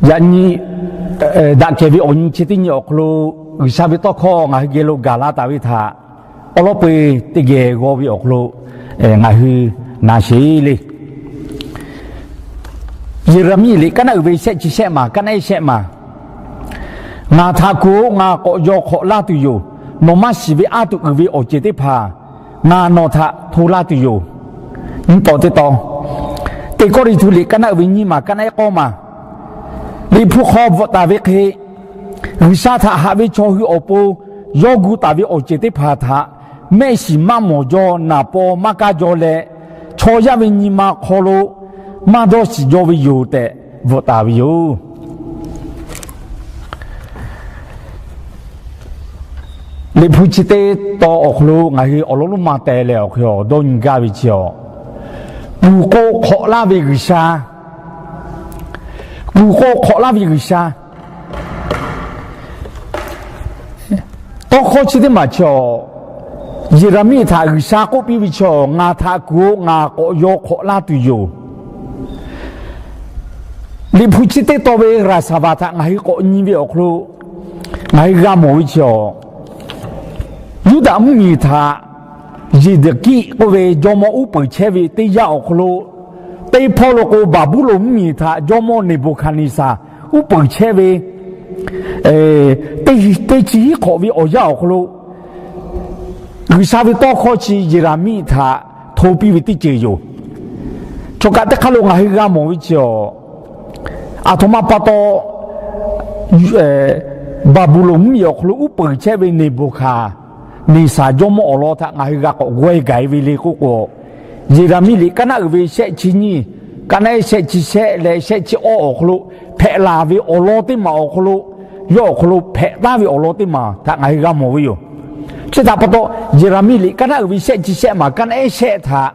Yaꞈ nyi daꞈ kehˬ ve awˬ nyi chi teˇ nyi awˬ hk'aw lo G'uiˬsha ve tawˇ hkawˇ ngaˬ hui geh lo gaˬ la taˍ ve htaꞈ awˉ lawˉ peu teˇ geh g'aw ve awˬ hk'aw lo ngaˬ hui na sheˍ le. Yeˍraˍmiˆ liꞈ kaˉ naˆ uiˍ ve shehˆ chi shehˆ maˬ, kaˉ naˆ ehˉ shehˆ maˬ. Ngaˬ htaꞈ kuˬ-oꞈ, ngaˬ k'awꞈ yaw hk'awꞈ laˇ tuˬ yoˬ. Nawˬ maˇ shiˍ ve aˉ tuˬ uiˍ ve awˬ ceuˬ teˇ hpaˍ ngaˬ nawˬ htaꞈ hto laˇ tuˬ yoˬ. Nyi tawˍ teˇ taw, Teˇ Kawˇrenˍhtuˆ liꞈ kaˉ naˆ uiˍ ve nyiˇ maˬ, kaˉ naˆ ehˉ k'awˇ maˬ. Liꞈ hpu hk'aw bvuhꞈ taˍ ve hk'e, G'uiˬsha htaꞈ haꞈ ve chaw hui awˬ pon yawˇ gu taˍ ve awˬ ceuˬ teˇ hpaˍ htaꞈ mehˆ shiˍ maˇ mawˬ jaw, naˍ paw maˇ kaˇ jaw leh, chaw yaˇ ve nyi ma hk'aw lo maˇ dawˇ shiˍ jaw ve yoˬ tehꞈ bvuhꞈ taˍ ve yoˬ. Liꞈ hpu chi teˇ taw awˬ hk'aw lo ngaˬ hui awˬ lawn lonˉ ma teh leh awˬ hk'e dawˇ nyi gaˇ ve chi awˬ, kuˬ k'o hk'awꞈ laˇ ve G'uiˬsha, kuˬ k'o hk'awꞈ laˇ ve G'uiˬsha. Tawˇ hkawˇ chi teˇ maˬ chi awˬ, Yeˍraˍmiˆ htaꞈ G'uiˬsha k'oˆ piˇ ve chi awˬ, ngaˬ htaꞈ kuˬ-oꞈ, ngaˬ k'awꞈ yaw hk'awꞈ laˇ tuˬ yoˬ. Liꞈ hpu chi teˇ taw ve raˍsaˍvaˍ htaꞈ ngaˬ hui k'awꞈ nyi ve awˬ hk'aw lo ngaˬ hui g'a mawˬ ve chi awˬ, Yuˇdaꞈ mvuhˇmiˬ htaꞈ Yeˍdaˍkiˆ k'oˆ ve jawˇmawˇ uˉ peunˍ chehˇ ve teˇ yanˇ awˬ hk'aw lo, teˇ hpawˇ lo k'o Baˍbuˍlonˍ mvuhˇmiˬ htaꞈ jawˇmawˇ Neˍbuˍhkaˍneˍsaˍ uˉ peunˍ chehˇ ve teˇ chi hiˉ hk'awꞈ ve awˬ yanˇ awˬ hk'aw lo, G'uiˬsha ve tawˇ hkawˇ chi Yeˍraˍmiˆ htaꞈ hto piˇ ve teˇ ceuˬ yoˬ. Chaw kaꞈ teˇ hk'aˇ lo ngaˬ hui g'a mawˬ ve chi awˬ, aˬ htoꞈ ma pa taw Baˍbuˍlonˍ mvuhˇmiˬ awˬ hk'aw lo uˉ peunˍ chehˇ ve Neˍbuˍhkaˍneˍsaˍ jawˇmawˇ awˬ lawn htaꞈ ngaˬ hui g'a k'awꞈ g'awehˇ gaˬ-e ve le k'oˆ k'o, Yeˍraˍmiˆ liꞈ kaˉ naˆ uiˍ ve shehˆ chi nyiˇ, kaˉ naˆ ehˉ shehˆ chi shehˆ leh shehˆ chi awˇ awˬ hk'aw lo hpehꞈ laˬ ve awˬ lawn teˇ maˬ awˬ hk'aw lo, yawˇ awˬ hk'aw lo hpehꞈ taˍ ve awˬ lawn teˇ maˬ htaꞈ ngaˬ hui g'a mawˬ ve yoˬ. Chi htaꞈ pa taw, Yeˍraˍmiˆ liꞈ kaˉ naˆ uiˍ ve shehˆ chi shehˆ maˬ, kaˉ naˆ ehˉ shehˆ htaꞈ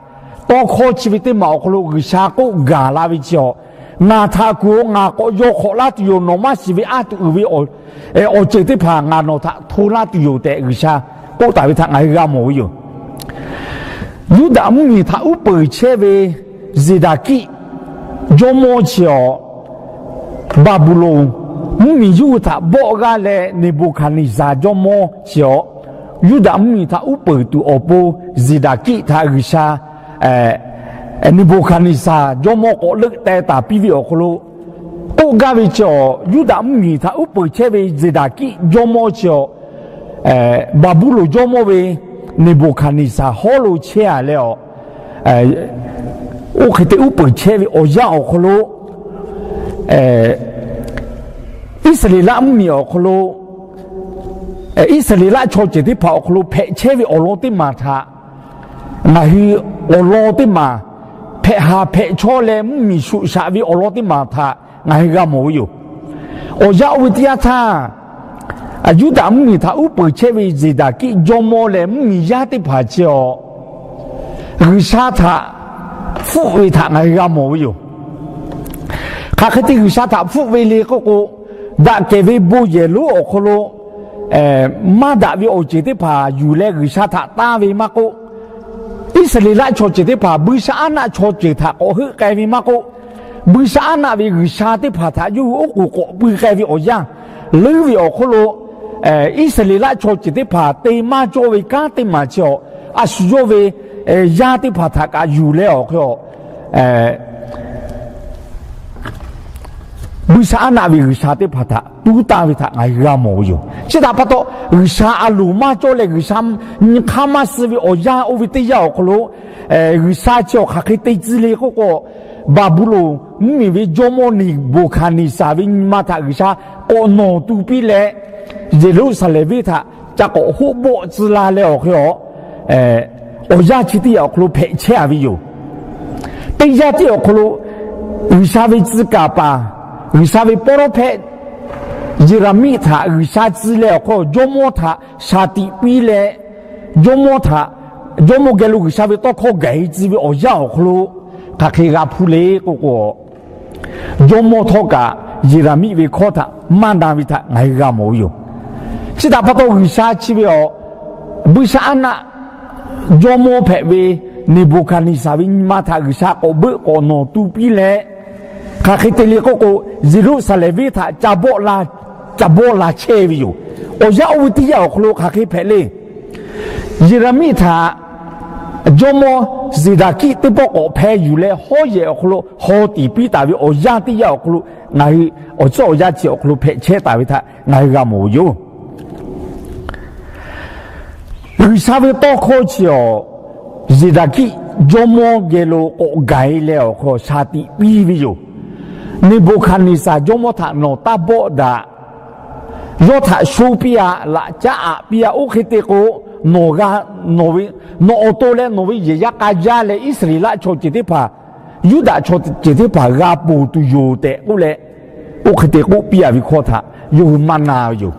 tawˇ hkawˇ chi ve teˇ maˬ awˬ hk'aw lo G'uiˬsha k'oˆ gaˬ la ve chi awˬ, ngaˬ htaꞈ kuˬ-oꞈ, ngaˬ k'awꞈ yaw hk'awꞈ laˇ tuˬ yoˬ. Nawˬ maˇ shiˍ ve aˉ tuˬ uiˍ ve awˬ ceuˬ teˇ hpaˍ ngaˬ nawˬ htaꞈ hto laˇ tuˬ yoˬ tehꞈ G'uiˬsha k'oˆ taˍ ve htaꞈ ngaˬ hui g'a mawˬ ve yoˬ. Yuˇdaꞈ mvuhˇmiˬ htaꞈ uˉ peunˍ chehˇ ve Yeˍdaˍkiˆ jawˇmawˇ chi awˬ, Baˍbuˍlonˍ mvuhˇmiˬ yawˇ hui htaꞈ bawˆ g'aˇ leh Neˍbuˍhkaˍneˍsaˍ jawˇmawˇ chi awˬ, Yuˇdaꞈ mvuhˇmiˬ htaꞈ uˉ peunˍ tuˬ awˬ pon Yeˍdaˍkiˆ htaꞈ G'uiˬsha Neˍbuˍhkaˍneˍsaˍ jawˇmawˇ k'awꞈ leuˆ teh taˍ piˇ ve awˬ hk'aw lo k'oˆ gaˇ ve chi awˬ, Yuˇdaꞈ mvuhˇmiˬ htaꞈ uˉ peunˍ chehˇ ve Yeˍdaˍkiˆ jawˇmawˇ chi awˬ, Baˍbuˍlonˍ jawˇmawˇ ve Neˍbuˍhkaˍneˍsaˍ hawˉ lo chehˇ-a leh awˬ, oˇ hk'e te uˉ peunˍ chehˇ ve awˬ yanˇ awˬ hk'aw lo, Iˉsaˍreˍlaˆ mvuhˇmiˬ awˬ hk'aw lo, Iˉsaˍreˍlaˆ chaw ceuˬ teˇ hpaˍ awˬ hk'aw lo hpehꞈ chehˇ ve awˬ lawn teˇ maˬ htaꞈ ngaˬ hui awˬ lawn teˇ maˬ hpehꞈ haˍ hpehꞈ chawˇ leh mvuhˇmiˬ shuꞈ shaꞈ ve awˬ lawn teˇ maˬ htaꞈ ngaˬ hui g'a mawˬ ve yoˬ. Awˬ yanˇ oˇ ve teˇ yanˇ htaˇ, Yuˇdaꞈ mvuhˇmiˬ htaꞈ uˉ peunˍ chehˇ ve Yeˍdaˍkiˆ jawˇmawˇ leh mvuhˇmiˬ yaˇ teˇ hpaˍ chi awˬ, G'uiˬsha htaꞈ hpfuhˆ ve htaꞈ ngaˬ hui g'a mawˬ ve yoˬ. Hk'aˬ hk'e te G'uiˬsha htaꞈ hpfuhˆ ve le k'oˆ k'o, daꞈ kehˬ ve bon yehˬ lonˉ awˬ hk'aw lo maˇ daꞈ ve awˬ ceuˬ teˇ hpaˍ yuˬ leh G'uiˬsha htaꞈ tanˇ ve maˇ k'oˆ, Iˉsaˍreˍlaˆ chaw ceuˬ teˇ hpaˍ buiˇshaˆaˉnaˆ chaw ceuˬ htaꞈ k'awꞈ heuˆ k'ai ve maˇ k'oˆ, buiˇshaˆaˉnaˆ ve G'uiˬsha teˇ hpaˍ htaꞈ yawˇ hui oˉ k'oˍ k'awꞈ pui k'ai ve awˬ yanˇ, leuˉ ve awˬ hk'oˆ lo Iˉsaˍreˍlaˆ chaw ceuˬ teˇ hpaˍ te maˇ cawˇ ve kanˉ teˇ maˬ chi awˬ, a shu yawˇ ve yaˇ teˇ hpaˍ htaꞈ kaꞈ yuˬ leh awˬ hk'e awˬ buiˇshaˆaˉnaˆ ve g'uiˬsha teˇ hpaˍ htaꞈ tuˉ tanˇ ve htaꞈ ngaˬ hui g'a mawˬ ve yoˬ. Chi htaꞈ pa taw, G'uiˬsha a loˍ maˇ cawˇ leh G'uiˬsha nyi hk'aˇ maˇ suh ve awˬ yanˇ oˇ ve teˇ yanˇ awˬ hk'aw lo, G'uiˬsha chi awˬ hk'aˬ hk'e te tcuh le k'oˆ k'o, Baˍbuˍlonˍ mvuhˇmiˬ ve jawˇmawˇ Neˍbuˍhkaˍneˍsaˍ ve nyi ma htaꞈ G'uiˬsha k'awꞈ nawˬ tu piˇ leh, Yeˍruˆsaˍlehnˍ venˇ htaꞈ ca k'awꞈ hoˆ bawˆ tcuh la leh awˬ hk'e awˬ, awˬ yanˇ chi teˇ yanˇ awˬ hk'aw lo hpehꞈ chehˇ-a ve yoˬ. Teˇ yanˇ tiˉ awˬ hk'aw lo G'uiˬsha ve tcuh kaˍ paˍ, G'uiˬsha ve pawˇ rawˇ hpehˇ Yeˍraˍmiˆ htaꞈ G'uiˬsha tcuh leh awˬ hk'aw jawˇmawˇ htaꞈ shaˍ tiꞈ piˇ leh, jawˇmawˇ htaꞈ, jawˇmawˇ geh lo G'uiˬsha ve tawˇ hkawˇ gaˬ-e tcuh ve awˬ yanˇ awˬ hk'aw lo hk'aˬ hk'e g'a hpuˇ le k'oˆ k'o, jawˇmawˇ htawˇ kaꞈ Yeˍraˍmiˆ ve hkawˇ htaꞈ maˇ na ve htaꞈ ngaˬ hui g'a mawˬ ve yoˬ. Chi htaꞈ pa taw, G'uiˬsha chi ve awˬ buiˇshaˆaˉnaˆ jawˇmawˇ hpehꞈ ve Neˍbuˍhkaˍneˍsaˍ ve nyi ma htaꞈ G'uiˬsha k'awꞈ beuˆ k'awꞈ nawˬ tu piˇ leh, Hk'aˬ hk'e te le k'oˆ k'o, Yeˍruˆsaˍlehnˍ venˇ htaꞈ ca bawˆ la, ca bawˆ la chehˇ ve yoˬ. Awˬ yanˇ oˇ ve teˇ yanˇ awˬ hk'aw lo hk'aˬ hk'e hpehꞈ le. Yeˍraˍmiˆ htaꞈ jawˇmawˇ Zeˍdaˍkiˆ teˇ pawˆ k'awꞈ hpeh yuˬ leh, hawˉ yehˬ awˬ hk'aw lo haw tiˍ piˇ taˍ ve awˬ yanˇ teˇ yanˇ awˬ hk'aw lo, ngaˬ hui awˬ tcuhˉ awˬ yanˇ chi awˬ hk'aw lo hpehꞈ chehˇ taˍ ve htaꞈ ngaˬ hui g'a mawˬ ve yoˬ. G'uiˬsha ve tawˇ hkawˇ chi awˬ, Zeˍdaˍkiˆ jawˇmawˇ geh lo k'awꞈ gaˬ e leh awˬ hk'aw shaˍ tiꞈ piˇ ve yoˬ. Neˍbuˍhkaˍneˍzaˍ jawˇmawˇ htaꞈ nawˬ taˇ bawˆ daꞈ. Yawˇ htaꞈ sho piˇ-a, laꞈ caˉ aꞈ piˇ-a. Oˇ hk'e te k'o, nawˬ g'a, nawˬ ve, nawˬ awˬ to leh nawˬ ve yehˬ yaˇ k'a jaˇ leh Iˉsaˍreˍlaˆ chaw ceuˬ teˇ hpaˍ, Yuˇdaꞈ chaw ceuˬ teˇ hpaˍ g'a ponˬ tuˬ yoˬ tehꞈ k'oˆ leh, oˇ hk'e te k'oˆ piˇ-a ve hkawˇ htaꞈ yawˇ hui maˇ na ve yoˬ.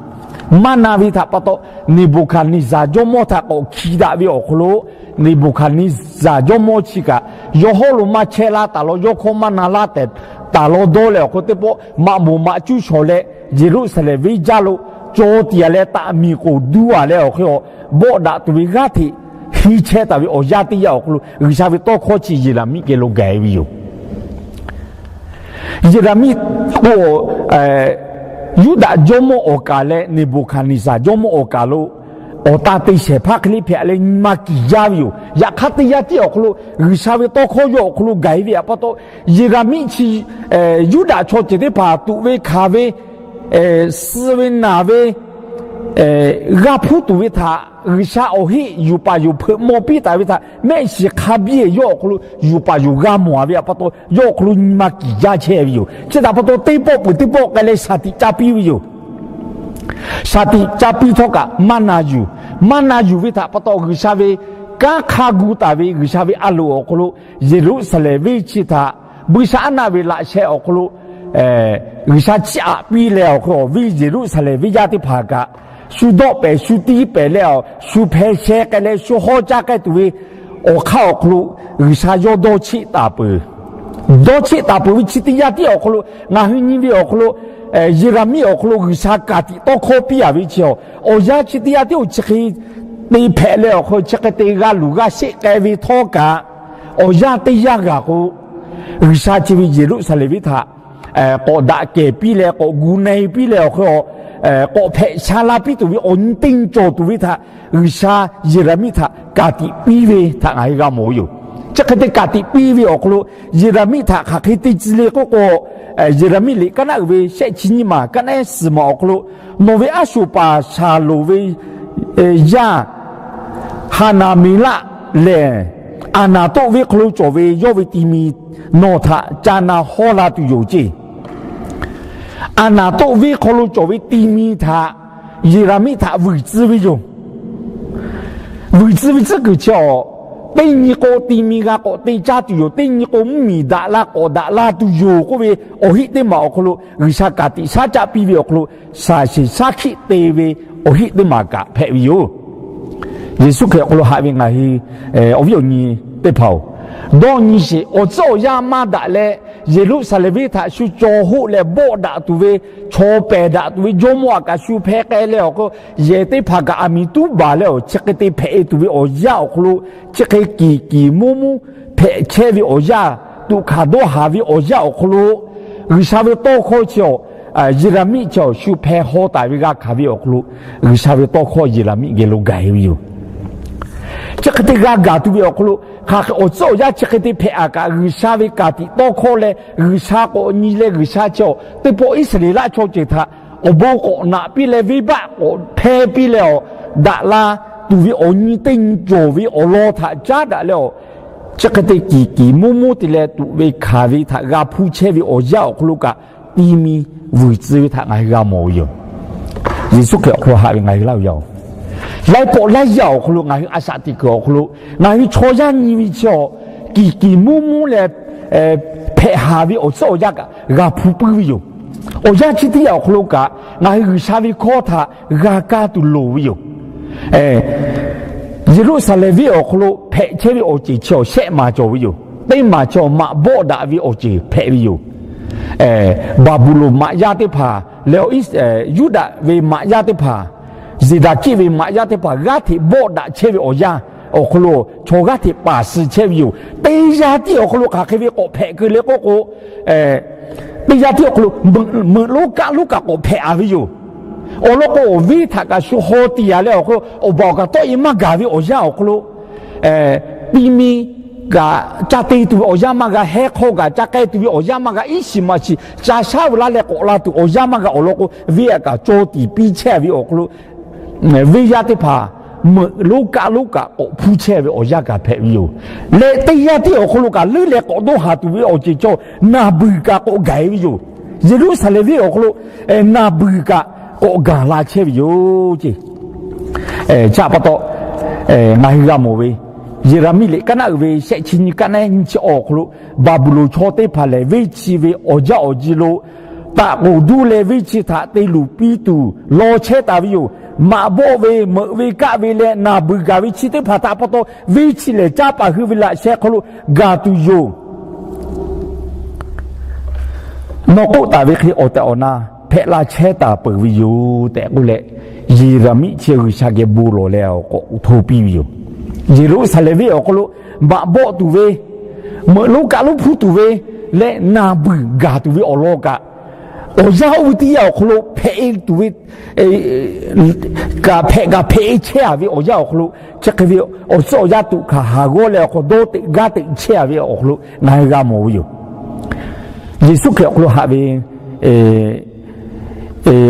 Maˇ na ve htaꞈ pa taw, Neˍbuˍhkaˍneˍzaˍ jawˇmawˇ htaꞈ k'awꞈ hki daꞈ ve awˬ hk'aw lo, Neˍbuˍhkaˍneˍzaˍ jawˇmawˇ chi kaꞈ yawˇ hawˉ lo maˇ chehˇ laˇ taˍ law, yawˇ hkawˇ maˇ na laˇ tehꞈ taˍ law dawˇ leh awˬ hk'aw lo teˇ pawˆ maꞈ moˍ maꞈ cuˇ shawˍ leh, Yeˍruˆsaˍlehnˍ venˇ jaˇ lo caw tiꞈ-a leh taꞈ miˬ k'oˍ duˇ-a leh awˬ hk'e a, bawˆ daꞈ tuˬ ve g'aˇ hteꞈ henˇ chehˇ taˍ ve awˬ yanˇ teˇ yanˇ awˬ hk'aw lo G'uiˬsha ve tawˇ hkawˇ chi Yeˍraˍmiˆ geh lo gaˬ e ve yoˬ. Yeˍraˍmiˆ k'o, Yuˇdaꞈ jawˇmawˇ awˬ kaˍ leh Neˍbuˍhkaˍneˍzaˍ jawˇmawˇ awˬ kaˍ lo awˬ tan te shehˍ hpaˇ hk'e le hpehꞈ leh nyi ma kiˬ jaˇ ve yoˬ. Yaꞈ hk'aˇ teˇ yanˇ tiˉ awˬ hk'aw lo G'uiˬsha ve tawˇ hkawˇ yawˇ awˬ hk'aw lo gaˬ e ve htaꞈ pa taw, Yeˍraˍmiˆ chi Yuˇdaꞈ chaw ceuˬ teˇ hpaˍ tuꞈ ve hkanˍ ve, suh ve naˬ ve, g'a hpuˇ tuˬ ve htaꞈ G'uiˬsha awˬ heˆ yuˬ paˍ yuˬ hpeuꞈ maw piˇ taˍ ve htaꞈ mehˆ shiˍ hk'a biˇ yawˇ awˬ hk'aw lo yuˬ paˍ yuˬ g'a mawˬ-a ve htaꞈ pa taw, yawˇ awˬ hk'aw lo nyi ma kiˬ jaˇ chehˇ ve yoˬ. Chi htaꞈ pa taw, teˇ pawˆ peuˬ teˇ pawˆ k'ai leh shaˍ tiꞈ ca piˇ ve yoˬ. Shaˍ tiꞈ ca piˇ htawˇ kaꞈ maˇ na yuˬ. Maˇ na yuˬ ve htaꞈ pa taw, G'uiˬsha ve kanˉ hk'a gu taˍ ve G'uiˬsha ve a loˍ awˬ hk'aw lo Yeˍruˆsaˍlehnˍ venˇ chi htaꞈ buiˇshaˆaˉnaˆ ve laꞈ sheh awˬ hk'aw lo G'uiˬsha chiˇ aꞈ piˇ leh awˬ hk'aw lo, awˬ viˉ Yeˍruˆsaˍlehnˍ venˇ yaˇ teˇ hpaˍ kaꞈ shu dawˆ pehˍ shu tiˇ pehˍ leh awˬ, shu hpeh sheh k'ai leh shu hawˉ caˇ k'ai tuˬ ve awˬ hk'aˇ awˬ hk'aw lo G'uiˬsha yawˇ dawˇ cheˆ taˍ peuˬ. Dawˇ cheˆ taˍ peuˬ ve chi teˇ yanˇ tiˉ awˬ hk'aw lo ngaˬ hui nyi ve awˬ hk'aw lo, Yeˍraˍmiˆ awˬ hk'aw lo G'uiˬsha ka tiꞈ tawˇ hkawˇ piˇ-a ve chi awˬ, awˬ yanˇ chi teˇ yanˇ tiˉ awˬ chi hk'e te hpehꞈ leh awˬ hk'aw lo chi hk'e te g'a luˬ g'a sheˆ k'ai ve htawˇ kaꞈ, awˬ yanˇ teˇ yanˇ g'a k'o, G'uiˬsha chi ve Yeˍruˆsaˍlehnˍ venˇ htaꞈ k'awꞈ daꞈ kehˬ piˇ leh k'awꞈ gu na-e piˇ leh awˬ hk'aw lo, k'awꞈ hpehꞈ sha la piˇ tuˬ ve awˬ nyi teˇ nyi cawˬ tuˬ ve htaꞈ G'uiˬsha Yeˍraˍmiˆ htaꞈ ka tiꞈ piˇ ve htaꞈ ngaˬ hui g'a mawˬ ve yoˬ. Chi hk'e te ka tiꞈ piˇ ve awˬ hk'aw lo, Yeˍraˍmiˆ htaꞈ hk'aˬ hk'e te tcuh le k'oˆ k'o, Yeˍraˍmiˆ liꞈ kaˉ naˆ uiˍ ve shehˆ chi nyiˇ maˬ kaˉ naˆ ehˉ suhˍ maˬ awˬ hk'aw lo, nawˬ ve aˉ shuˍ paˍ Shaˍlonˍ ve yaˇ Haˍnaˍmeˍlaˆ lehˬ, Aˍnaˍtoˆ venˇ hk'aw lo cawˬ ve yawˇ ve ti mi nawˬ htaꞈ ca na hawˇ la tuˬ yoˬ ceˇ. Aˍnaˍtoˆ venˇ hk'aw lo cawˬ ve ti mi htaꞈ Yeˍraˍmiˆ htaꞈ vuiˬ tcuh ve yoˬ. Vuiˬ tcuh ve tcuhˉ kuiˬ chi awˬ, teˇ nyi k'o ti mi g'a k'awꞈ te caˇ tuˬ yoˬ, teˇ nyi k'o mvuhˇmiˬ daꞈ la k'awꞈ daꞈ la tuˬ yoˬ k'oˆ ve awˬ heˆ teˇ maˬ awˬ hk'aw lo G'uiˬsha ka tiꞈ shaˉ caˆ piˇ ve awˬ hk'aw lo, shaˍ sheˍ shaˉ hkiˆ te ve awˬ heˆ teˇ maˬ kaꞈ hpehꞈ ve yoˬ. Yeˍsuˆ Hkriꞈ awˬ hk'aw lo haꞈ ve ngaˬ hui awˬ viˉ awˬ nyi teˇ hpaˍ-oˬ, dawˇ nyi sheˍ. Awˬ tcuhˉ awˬ yanˇ maˇ daꞈ leh, Yeˍruˆsaˍlehnˍ venˇ htaꞈ shu caw hoˆ leh bawˆ daꞈ tuˬ ve, chaw pehˬ daꞈ tuˬ ve jawˇmawˇ aꞈ kaꞈ shu hpeh k'ai leh awˬ hk'aw lo, yehˬ teˇ hpaˍ kaꞈ aˬ miˍ tuˉ baˬ leh awˬ chi hk'e te hpehꞈ e tuˬ ve awˬ yanˇ awˬ hk'aw lo, chi hk'e kiˬ kiˬ muˇ muˇ hpehꞈ chehˇ ve awˬ yanˇ, tuꞈ hkanˍ dawˇ haˍ ve awˬ yanˇ awˬ hk'aw lo, G'uiˬsha ve tawˇ hkawˇ chi awˬ, Yeˍraˍmiˆ chi awˬ shu hpeh haw taˍ ve g'a hkanˍ ve awˬ hk'aw lo, G'uiˬsha ve tawˇ hkawˇ Yeˍraˍmiˆ geh lo gaˬ e ve yoˬ. Chi hk'e te g'a gaˬ tuˬ ve awˬ hk'aw lo, hk'aˬ hk'e awˬ tcuhˉ awˬ yanˇ chi hk'e te hpehꞈ-a kaꞈ, G'uiˬsha ve ka tiꞈ tawˇ hkawˇ leh G'uiˬsha k'awꞈ nyi leh G'uiˬsha chi awˬ teˇ pawˆ Iˉsaˍreˍlaˆ chaw ceuˬ htaꞈ awˬ bon k'awꞈ naꞈ piˇ leh venˇbaˆ k'awꞈ hpehˇ piˇ leh awˬ, daꞈ la tuˬ ve awˬ nyi teˇ nyi cawˬ ve awˬ lawn htaꞈ caˉ daꞈ leh awˬ, chi hk'e te kiˬ kiˬ muˇ muˇ te leh tuꞈ ve hkanˍ ve htaꞈ g'a hpuˇ chehˇ ve awˬ yanˇ awˬ hk'aw lo kaꞈ, ti mi vuiˬ tcuh ve htaꞈ ngaˬ hui g'a mawˬ ve yoˬ. Yeˍsuˆ Hkriꞈ awˬ hk'aw lo haꞈ ve ngaˬ hui laˇ ve yaˇ-oˬ, laiˉ pawˆ laiˉ yaˇ awˬ hk'aw lo ngaˬ hui a shaꞈ teꞈ kuiˬ awˬ hk'aw lo, ngaˬ hui chaw yaˇ nyi ve chi awˬ, kiˬ kiˬ muˇ muˇ leh hpehꞈ haˍ ve awˬ tcuhˉ awˬ yanˇ kaꞈ g'a hpuˇ puiˉ ve yoˬ. Awˬ yanˇ chi teˇ yanˇ awˬ hk'aw lo kaꞈ ngaˬ hui G'uiˬsha ve hkawˇ htaꞈ g'a kaˇ tuˬ loˍ ve yoˬ. Yeˍruˆsaˍlehnˍ venˇ awˬ hk'aw lo hpehꞈ chehˇ ve awˬ ceuˬ chi awˬ shehˆ maˬ cawˬ ve yoˬ. Teˇ maˬ chi awˬ maꞈ bawˆ daꞈ ve awˬ ceuˬ hpehꞈ ve yoˬ. Baˍbuˍlonˍ maꞈ yaˇ teˇ hpaˍ leh Yuˇdaꞈ ve maꞈ yaˇ teˇ hpaˍ, Zeˍdaˍkiˆ ve maꞈ yaˇ teˇ hpaˍ g'aˇ hteꞈ bawˆ daꞈ chehˇ ve awˬ yanˇ, awˬ hk'aw lo chaw g'aˇ hteꞈ paˍ suh chehˇ ve yoˬ. Teˇ yanˇ tiˉ awˬ hk'aw lo hk'aˬ hk'e ve k'awꞈ hpehꞈ keu le k'oˆ k'o, teˇ yanˇ tiˉ awˬ hk'aw lo meuꞈ lonˉ kaˆ lonˉ kaꞈ k'awꞈ hpehꞈ a ve yoˬ. Awˬ lawn k'o, awˬ viˉ htaꞈ kaꞈ shu haw tiˍ a leh awˬ hk'aw lo awˬ baˬ awˬ kaꞈ tawˆ e maˇ gaˬ ve awˬ yanˇ awˬ hk'aw lo, ti mi kaꞈ ca te tuˬ ve awˬ yanˇ maˇ g'a, heh hk'aw kaꞈ ca k'ai tuˬ ve awˬ yanˇ maˇ g'a, iˉ shiˍ maꞈ shiˍ ca shaˉ ve laˇ leh k'awꞈ la tuˬ awˬ yanˇ maˇ g'a awˬ lawn k'o, venˇ aꞈ kaꞈ caw tiˍ piˇ chehˇ a ve awˬ hk'aw lo, venˇ yaˇ teˇ hpaˍ meuꞈ lonˉ kaˆ lonˉ kaꞈ k'awꞈ hpuˇ chehˇ ve awˬ yanˇ kaꞈ hpehꞈ ve yoˬ. Leh teˇ yanˇ tiˉ awˬ hk'aw lo kaꞈ leuˉ leh k'awꞈ dawˇ haˍ tuˬ ve awˬ ceuˬ cawˬ naˬ beuˬ kaꞈ k'awꞈ gaˬ e ve yoˬ. Yeˍruˆsaˍlehnˍ venˇ awˬ hk'aw lo naˬ beuˬ kaꞈ k'awꞈ gaˬ la chehˇ ve yoˬ ce. Chi pa taw, ngaˬ hui g'a mawˬ ve, Yeˍraˍmiˆ liꞈ kaˉ naˆ uiˍ ve shehˆ chi nyiˇ kaˉ naˆ nyiˇ chi awˬ hk'aw lo, Baˍbuˍlonˍ chaw teˇ hpaˍ lehˬ, venˇ chi ve awˬ jaˇ awˬ ji lo taꞈ k'oˍ duˇ leh venˇ chi htaꞈ te luˬ piˇ tuˬ law chehˇ taˍ ve yoˬ. Maꞈ bawˆ ve, meuꞈ ve kaˆ ve leh naˬ beuˬ gaˬ ve chi teˇ hpaˍ htaꞈ pa taw, venˇ chi lehˬ caˇ paˍ hui ve laꞈ sheh hk'aw lo gaˬ tuˬ yoˬ. Nawˬ k'oˆ taˍ ve hk'e awˬ tehˬ awˬ na hpehꞈ la chehˇ taˍ peuˬ ve yoˬ tehꞈ k'oˆ leh, Yeˍraˍmiˆ chi G'uiˬsha geh bon lawˬ leh awˬ k'awꞈ hto piˇ ve yoˬ. Yeˍruˆsaˍlehnˍ venˇ awˬ hk'aw lo maꞈ bawˆ tuˬ ve, meuꞈ lonˉ kaˆ lonˉ hpuˇ tuˬ ve leh naˬ beuˬ gaˬ tuˬ ve awˬ lawn kaꞈ, awˬ yanˇ oˇ ve teˇ yanˇ awˬ hk'aw lo hpehꞈ e tuˬ ve kaꞈ hpehꞈ kaꞈ hpehꞈ e chehˇ a ve awˬ yanˇ awˬ hk'aw lo, chi hk'e ve awˬ tcuhˉ awˬ yanˇ tuꞈ hkanˍ haˍ g'awˇ leh awˬ hk'aw dawˇ teꞈ gaˇ teꞈ chehˇ a ve awˬ hk'aw lo ngaˬ hui g'a mawˬ ve yoˬ. Yeˍsuˆ Hkriꞈ awˬ hk'aw lo haꞈ ve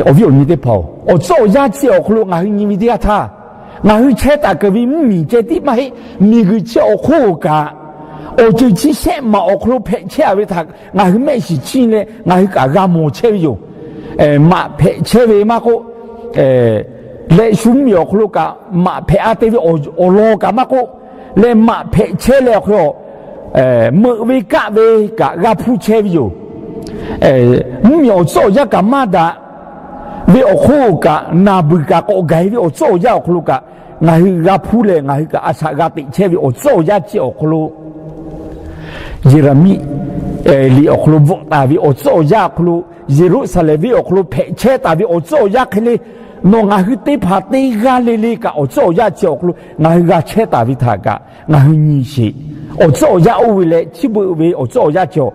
awˬ viˉ awˬ nyi teˇ hpaˍ-oˬ, awˬ tcuhˉ awˬ yanˇ chi awˬ hk'aw lo ngaˬ hui nyi ve teˇ yanˇ htaˇ, ngaˬ hui chehˇ taˍ keunˍ ve mvuhˇmiˬ ceh tiˉ maˇ heˆ. Miˬguiˬ chi awˬ hk'oˆ kaꞈ, awˬ ceuˬ chi shehˆ maˬ awˬ hk'aw lo hpehꞈ chehˇ a ve htaꞈ ngaˬ hui mehˆ shiˍ chiˇ leh ngaˬ hui kaꞈ g'a mawˬ chehˇ ve yoˬ. Maꞈ hpehꞈ chehˇ ve maˇ k'oˆ, leh shu mvuhˇmiˬ awˬ hk'aw lo kaꞈ maꞈ hpehꞈ a te ve awˬ lawn kaꞈ maˇ k'oˆ, leh maꞈ hpehꞈ chehˇ leh awˬ hk'aw lo meuꞈ ve kaˆ ve kaꞈ g'a hpuˇ chehˇ ve yoˬ. Mvuhˇmiˬ awˬ tcuhˉ awˬ yanˇ kaꞈ maˇ daꞈ ve awˬ hk'oˆ kaꞈ, naˬ beuˬ kaꞈ k'awꞈ gaˬ e ve awˬ tcuhˉ awˬ yanˇ awˬ hk'aw lo kaꞈ, ngaˬ hui g'a hpuˇ leh ngaˬ hui kaꞈ a shaꞈ g'a teꞈ chehˇ ve awˬ tcuhˉ awˬ yanˇ chi awˬ hk'aw lo, Yeˍraˍmiˆ liꞈ awˬ hk'aw lo bvuhꞈ taˍ ve awˬ tcuhˉ awˬ yanˇ awˬ hk'aw lo, Yeˍruˆsaˍlehnˍ venˇ awˬ hk'aw lo hpehꞈ chehˇ taˍ ve awˬ tcuhˉ awˬ yanˇ hk'e le, nawˬ ngaˬ hui teˇ hpaˍ teˇ g'aˇ le le kaꞈ awˬ tcuhˉ awˬ yanˇ chi awˬ hk'aw lo ngaˬ hui g'a chehˇ taˍ ve htaꞈ kaꞈ ngaˬ hui nyi sheˍ. Awˬ tcuhˉ awˬ yanˇ oˇ ve leh chi beuꞈ ve awˬ tcuhˉ awˬ yanˇ chi awˬ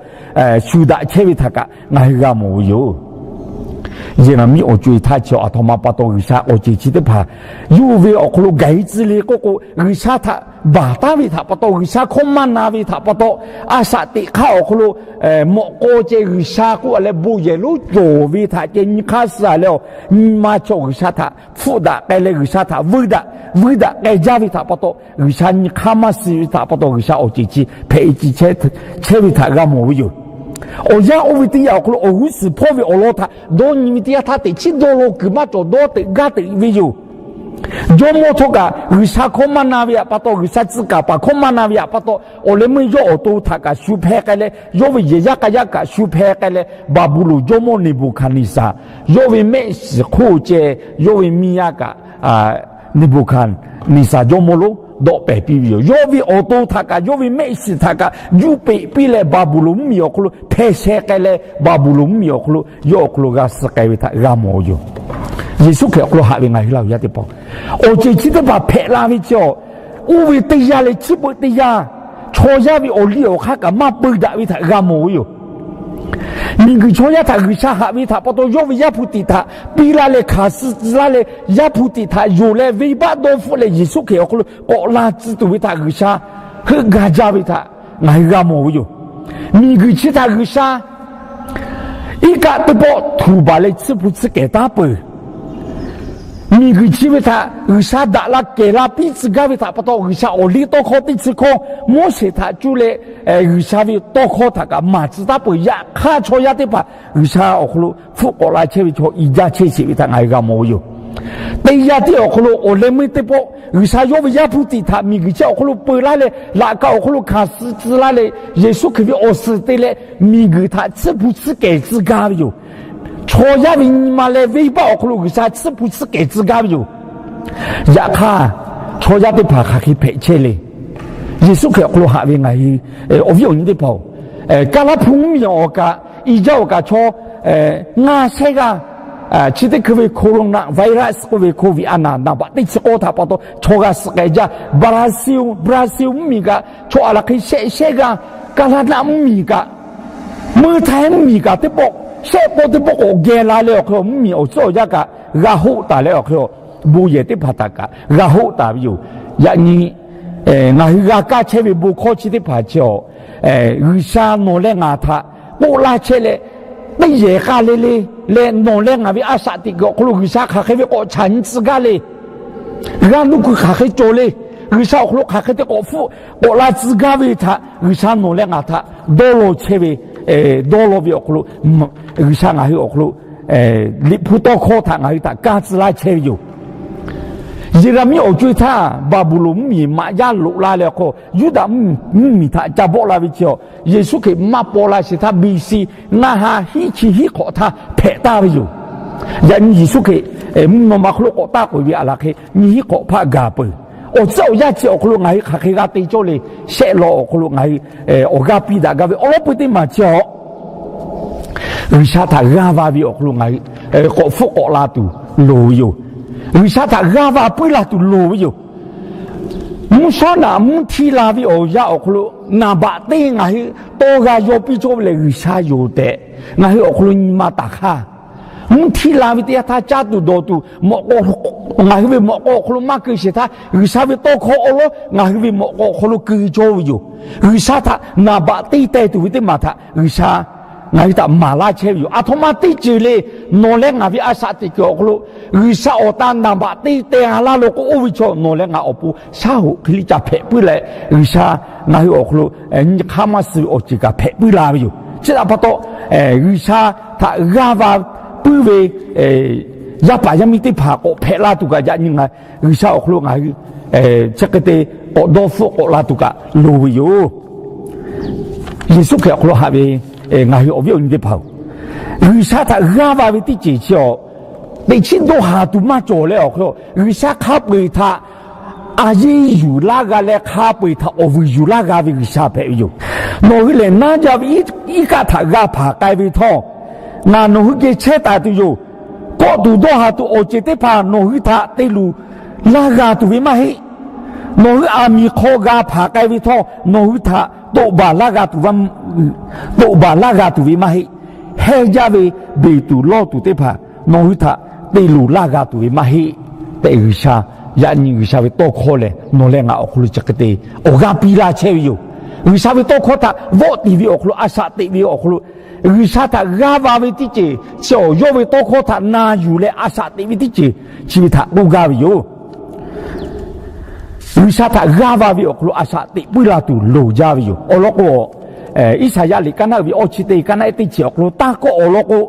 shu daꞈ chehˇ ve htaꞈ kaꞈ ngaˬ hui g'a mawˬ ve yoˬ. Yeˍraˍmiˆ awˬ co e htaˇ chi aˬ htoꞈ ma pa taw G'uiˬsha awˬ ceuˬ chi teˇ hpaˍ yawˇ ve awˬ hk'aw lo gaˬ e tcuh le k'oˆ k'o, G'uiˬsha htaꞈ baˬ taˉ ve htaꞈ pa taw, G'uiˬsha hkawˇ maˇ na ve htaꞈ pa taw, a shaꞈ teꞈ hk'aˇ awˬ hk'aw lo mawꞈ k'aw ceh G'uiˬsha k'oˆ a leh bon yehˬ lonˉ cawˬ ve htaꞈ ceh nyi hk'aˇ suh a leh, nyi ma chaw G'uiˬsha htaꞈ hpfuhˆ daꞈ k'ai leh G'uiˬsha htaꞈ vuiˇ daꞈ vuiˇ daꞈ k'ai jaˇ ve htaꞈ pa taw, G'uiˬsha nyi hk'aˇ maˇ suh ve htaꞈ pa taw G'uiˬsha awˬ ceuˬ chi hpehꞈ e ci chehˇ ve htaꞈ g'a mawˬ ve yoˬ. Awˬ yanˇ oˇ ve teˇ yanˇ awˬ hk'aw lo awˬ g'uˇ suhˍ hpawˇ ve awˬ lawn htaꞈ dawˇ nyi ve teˇ yanˇ htaˇ, teꞈ chiˉ dawˇ law kuiˬ maˇ cawˬ, dawˇ teꞈ gaˇ teꞈ ve yoˬ. Jawˇmawˇ htawˇ kaꞈ G'uiˬsha hkawˇ maˇ na ve htaꞈ pa taw, G'uiˬsha tcuh kaˍ paˍ hkawˇ maˇ na ve htaꞈ pa taw, awˬ leh meuˇ yawˇ awˬ to htaꞈ kaꞈ shu hpeh k'ai leh, yawˇ ve yehˬ yaˇ k'a yaˇ kaꞈ shu hpeh k'ai leh, Baˍbuˍlonˍ jawˇmawˇ Neˍbuˍhkaˍneˍsaˍ, yawˇ ve mehˆ shiˍ hk'oˆ ceh yawˇ ve miˇ yaˇ kaꞈ Neˍbuˍhkaˍneˍsaˍ jawˇmawˇ lonˉ dawˆ pehˍ piˇ ve yoˬ. Yawˇ ve awˬ to htaꞈ kaꞈ, yawˇ ve mehˆ shiˍ htaꞈ kaꞈ juˇ peꞈ piˇ leh, Baˍbuˍlonˍ mvuhˇmiˬ awˬ hk'aw lo hpeh sheh k'ai leh, Baˍbuˍlonˍ mvuhˇmiˬ awˬ hk'aw lo yawˇ awˬ hk'aw lo g'a suh k'ai ve htaꞈ g'a mawˬ yoˬ. Yeˍsuˆ Hkriꞈ awˬ hk'aw lo haꞈ ve ngaˬ hui laˇ hui yaˇ teˇ hpaˍ, awˬ ceuˬ chi teˇ hpaˍ hpehꞈ la ve chi awˬ, oˇ ve teˇ yanˇ leh chi beuꞈ teˇ yanˇ, chaw yaˇ ve awˬ liˇ awˬ hk'aˇ kaꞈ maˇ peu daꞈ ve htaꞈ g'a mawˬ ve yoˬ. Miˬguiˬ chaw yaˇ htaꞈ G'uiˬsha haꞈ ve htaꞈ pa taw, yawˇ ve Yaˇ hpu tiꞈ htaꞈ piˇ laˇ leh hkanˍ suh tcuh laˇ leh, Yaˇ hpu tiꞈ htaꞈ yonˍ leh venˇbaˆ dawˇ hpfuhˆ leh Yeˍsuˆ Hkriꞈ awˬ hk'aw lo k'awꞈ la tcuh tuˬ ve htaꞈ G'uiˬsha heuˆ gaˇ jaˇ ve htaꞈ ngaˬ hui g'a mawˬ ve yoˬ. Miˬguiˬ chi htaꞈ G'uiˬsha iˉ kaˆ teˇ pawˆ htuˬ baˬ leh tsuhˇ hpu tsuhˇ kehˬ taˉ peuˬ. Miˬguiˬ chi ve htaꞈ G'uiˬsha daꞈ la kehˬ la piˇ tcuh gaˇ ve htaꞈ pa taw, G'uiˬsha awˬ liˇ tawˇ hkawˇ teˇ chi hkawˇ Moˉseˍ htaꞈ cuˇ leh, G'uiˬsha ve tawˇ hkawˇ htaꞈ kaꞈ maˍ tcuh taˉ peuˬ. Yaꞈ hk'aˇ, chaw yaˇ teˇ hpaˍ G'uiˬsha awˬ hk'aw lo hpfuhˆ k'awꞈ la chehˇ ve chaw i jaˇ chehˇ sheˍ ve htaꞈ ngaˬ hui g'a mawˬ ve yoˬ. Teˇ yanˇ tiˉ awˬ hk'aw lo awˬ leh meuˇ teˇ pawˆ G'uiˬsha yawˇ ve Yaˇ hpu tiꞈ htaꞈ miˬguiˬ chi awˬ hk'aw lo peu laˇ leh, laꞈ ka awˬ hk'aw lo hkanˍ suh tcuh laˇ leh, Yeˍsuˆ Hkriꞈ ve awˬ suhˍ te leh miˬguiˬ htaꞈ tsuhˇ hpu tsuhˇ kehˬ tcuh gaˇ ve yoˬ. Chaw yaˇ ve nyi ma leh venˇbaˆ awˬ hk'aw lo G'uiˬsha tsuhˇ hpu tsuhˇ kehˬ tcuh gaˇ ve yoˬ. Yaꞈ hk'aˇ, chaw yaˇ teˇ hpaˍ hk'aˬ hk'e hpehꞈ chehˇ le. Yeˍsuˆ Hkriꞈ awˬ hk'aw lo haꞈ ve ngaˬ hui awˬ viˉ awˬ nyi teˇ hpaˍ-oˬ, Kaˇ laˇ hpu mvuhˇmiˬ awˬ kaꞈ i jaˇ awˬ kaꞈ chaw ngaˇ shehˆ g'aˇ Chi teˇ hkui ve coronavirus k'oˆ ve COVID a naˍ naˍ baꞈ teˇ chi k'awˇ htaꞈ pa taw chaw g'a suh k'ai jaˇ. Brazil, Brazil mvuhˇmiˬ kaꞈ chaw aˬ laˬ hk'e shehˆ shehˆ g'aˇ, Canada mvuhˇmiˬ kaꞈ, meuˇ htaiˇ mvuhˇmiˬ kaꞈ teˇ pawˆ shehˆ pawˆ teˇ pawˆ k'awꞈ geh la leh awˬ hk'e mvuhˇmiˬ awˬ tcuhˉ awˬ yanˇ kaꞈ g'a hoˆ taˍ leh awˬ hk'e, bon yehˬ teˇ hpaˍ htaꞈ kaꞈ g'a hoˆ taˍ ve yoˬ. Yaꞈ nyi ngaˬ hui g'a kaˇ chehˇ ve bon hkawˇ chi teˇ hpaˍ chi awˬ, G'uiˬsha nawˬ leh ngaˬ htaꞈ k'oˆ laˇ chehˇ leh, teˇ yehˬ k'a le le leh nawˬ leh ngaˬ ve a shaꞈ teꞈ kuiˬ awˬ hk'aw lo G'uiˬsha hk'aˬ hk'e ve k'awꞈ chaꞈ nyi tcuh gaˇ le, g'aˇ nuˇ kuiˬ hk'aˬ hk'e cawˬ le, G'uiˬsha awˬ hk'aw lo hk'aˬ hk'e te k'awꞈ hpfuhˆ k'awꞈ la tcuh gaˇ ve htaꞈ G'uiˬsha nawˬ leh ngaˬ htaꞈ dawˇ law chehˇ ve, dawˇ law ve awˬ hk'aw lo, G'uiˬsha ngaˬ hui awˬ hk'aw lo Liꞈ hpu tawˇ hkawˇ htaꞈ ngaˬ hui htaꞈ kaˇ tcuh laˇ chehˇ ve yoˬ. Yeˍraˍmiˆ awˬ co-e htaˇ Baˍbuˍlonˍ mvuhˇmiˬ maꞈ yaˇ loꞈ la leh awˬ hk'aw, Yuˇdaꞈ mvuhˇmiˬ htaꞈ ca bawˆ la ve chi awˬ, Yeˍsuˆ Hkriꞈ maˇ paw la sheˍ htaˇ B C ngaˇ ha hiˉ chi hiˉ hk'awꞈ htaˇ hpehꞈ taˍ ve yoˬ. Yaꞈ nyi Yeˍsuˆ Hkriꞈ mvuhˇ naw ma hk'aw lo k'awꞈ taˇ k'oꞈ-e ve aˬ laˬ hk'e nyi hiˉ hk'awꞈ hpaˆ gaˬ peuˬ. Awˬ tcuhˉ awˬ yanˇ chi awˬ hk'aw lo ngaˬ hui hk'aˬ hk'e g'a te cawˇ le, shehˆ law awˬ hk'aw lo ngaˬ hui awˬ g'aˇ piˇ daꞈ gaˇ ve awˬ lawn peu teˇ maˬ chi awˬ, G'uiˬsha htaꞈ g'aˇ va ve awˬ hk'aw lo ngaˬ hui k'awꞈ hpfuhˆ k'awꞈ la tuˬ loˍ ve yoˬ. G'uiˬsha htaꞈ g'aˇ va puiˉ la tuˬ loˍ ve yoˬ. Mvuhˇ shawˉ naꞈ mvuhˇ htiˇ la ve awˬ yanˇ awˬ hk'aw lo naˍ baꞈ teˇ ngaˬ hui tawˇ g'a yaw piˇ cawˇ ve lehˬ G'uiˬsha yoˬ tehꞈ ngaˬ hui awˬ hk'aw lo nyi ma taˍ hk'aˇ. Mvuhˇ htiˇ la ve teˇ yanˇ htaˇ caˇ tuˬ dawˬ tuˬ mawꞈ k'aw, ngaˬ hui ve mawꞈ k'aw awˬ hk'aw lo maˇ keu sheˍ htaˇ, G'uiˬsha ve tawˇ hkawˇ awˬ lawn ngaˬ hui ve mawꞈ k'aw awˬ hk'aw lo keu cawˇ ve yoˬ. G'uiˬsha htaꞈ naˍ baꞈ teˇ teh tuˬ ve teˇ maˬ htaꞈ G'uiˬsha ngaˬ hui htaꞈ maˍ laˇ chehˇ ve yoˬ. Aˬ htoꞈ ma teˇ ceuˬ le, nawˬ leh ngaˬ ve a shaꞈ teꞈ kuiˬ awˬ hk'aw lo G'uiˬsha awˬ tan naˍ baꞈ teˇ teh a laˇ lo k'o, oˇ ve chaw nawˬ leh ngaˬ awˬ pon shaˉ hoꞈ hk'e liˇ ca hpehꞈ puiˉ leh, G'uiˬsha ngaˬ hui awˬ hk'aw lo nyi hk'aˇ maˇ suh ve awˬ ceuˬ kaꞈ hpehꞈ puiˉ la ve yoˬ. Chi htaꞈ pa taw, G'uiˬsha htaꞈ g'aˇ va puiˉ ve yaˇ paˍ yaˇ miˇ teˇ hpaˍ k'awꞈ hpehꞈ la tuˬ kaꞈ yaꞈ nyi ngaˬ G'uiˬsha awˬ hk'aw lo ngaˬ hui chi hk'e te k'awꞈ dawˇ hpfuhˆ k'awꞈ la tuˬ kaꞈ loˍ ve yoˬ. Yeˍsuˆ Hkriꞈ awˬ hk'aw lo haꞈ ve ngaˬ hui awˬ viˉ awˬ nyi teˇ hpaˍ-oˬ, G'uiˬsha htaꞈ g'aˇ va ve teˇ ceuˬ chi awˬ, teꞈ chiˉ dawˇ haˍ tuˬ maˇ cawˬ leh awˬ hk'e, G'uiˬsha hk'a peu-eˬ htaꞈ a yeˇ yuˬ laˇ g'a leh hk'a peu-eˬ htaꞈ awˬ vuiˬ yuˬ laˇ g'a ve G'uiˬsha hpehꞈ ve yoˬ. Nawˬ hui lehˬ naˇ jaˇ ve iˉ kaˆ htaꞈ g'a hpanˍ k'ai ve htawˇ, ngaˬ nawˬ hui geh chehˇ taˍ tuˬ yoˬ. Kawˆ tuˬ dawˇ haˍ tuˬ awˬ ceuˬ teˇ hpaˍ nawˬ hui htaꞈ te luˬ laˇ g'a tuˬ ve maˇ heˆ. Nawˬ hui aˬ miˍ hk'aw g'a hpanˍ k'ai ve htawˇ, nawˬ hui htaꞈ toꞈ baˬ laˇ g'a tuˬ, toꞈ baˬ laˇ g'a tuˬ ve maˇ heˆ. Heˇ jaˇ ve beˬ tuˬ lawˇ tuˬ teˇ hpaˍ nawˬ hui htaꞈ te luˬ laˇ g'a tuˬ ve maˇ heˆ tehꞈ G'uiˬsha, yaꞈ nyi G'uiˬsha ve tawˇ hkawˇ lehˬ nawˬ leh ngaˬ awˬ hk'aw lo chi hk'e te awˬ g'aˇ piˇ laˇ chehˇ ve yoˬ. G'uiˬsha ve tawˇ hkawˇ htaꞈ vawˆ tiˍ ve awˬ hk'aw lo, a shaꞈ teꞈ ve awˬ hk'aw lo, G'uiˬsha htaꞈ g'aˇ va ve teˇ ceuˬ chi awˬ yawˇ ve tawˇ hkawˇ htaꞈ na yuˬ leh a shaꞈ teꞈ ve teˇ ceuˬ chi ve htaꞈ k'oˆ gaˇ ve yoˬ. G'uiˬsha htaꞈ g'aˇ va ve awˬ hk'aw lo a shaꞈ teꞈ puiˉ la tuˬ loˍ jaˇ ve yoˬ. Awˬ lawn k'o, Iˉsaˍyaˆ liꞈ kaˇ naˆ uiˍ ve awˇ chi teˇ kaˇ naˆ ehˉ teˇ chi awˬ hk'aw lo taˇ kawˆ awˬ lawn k'o,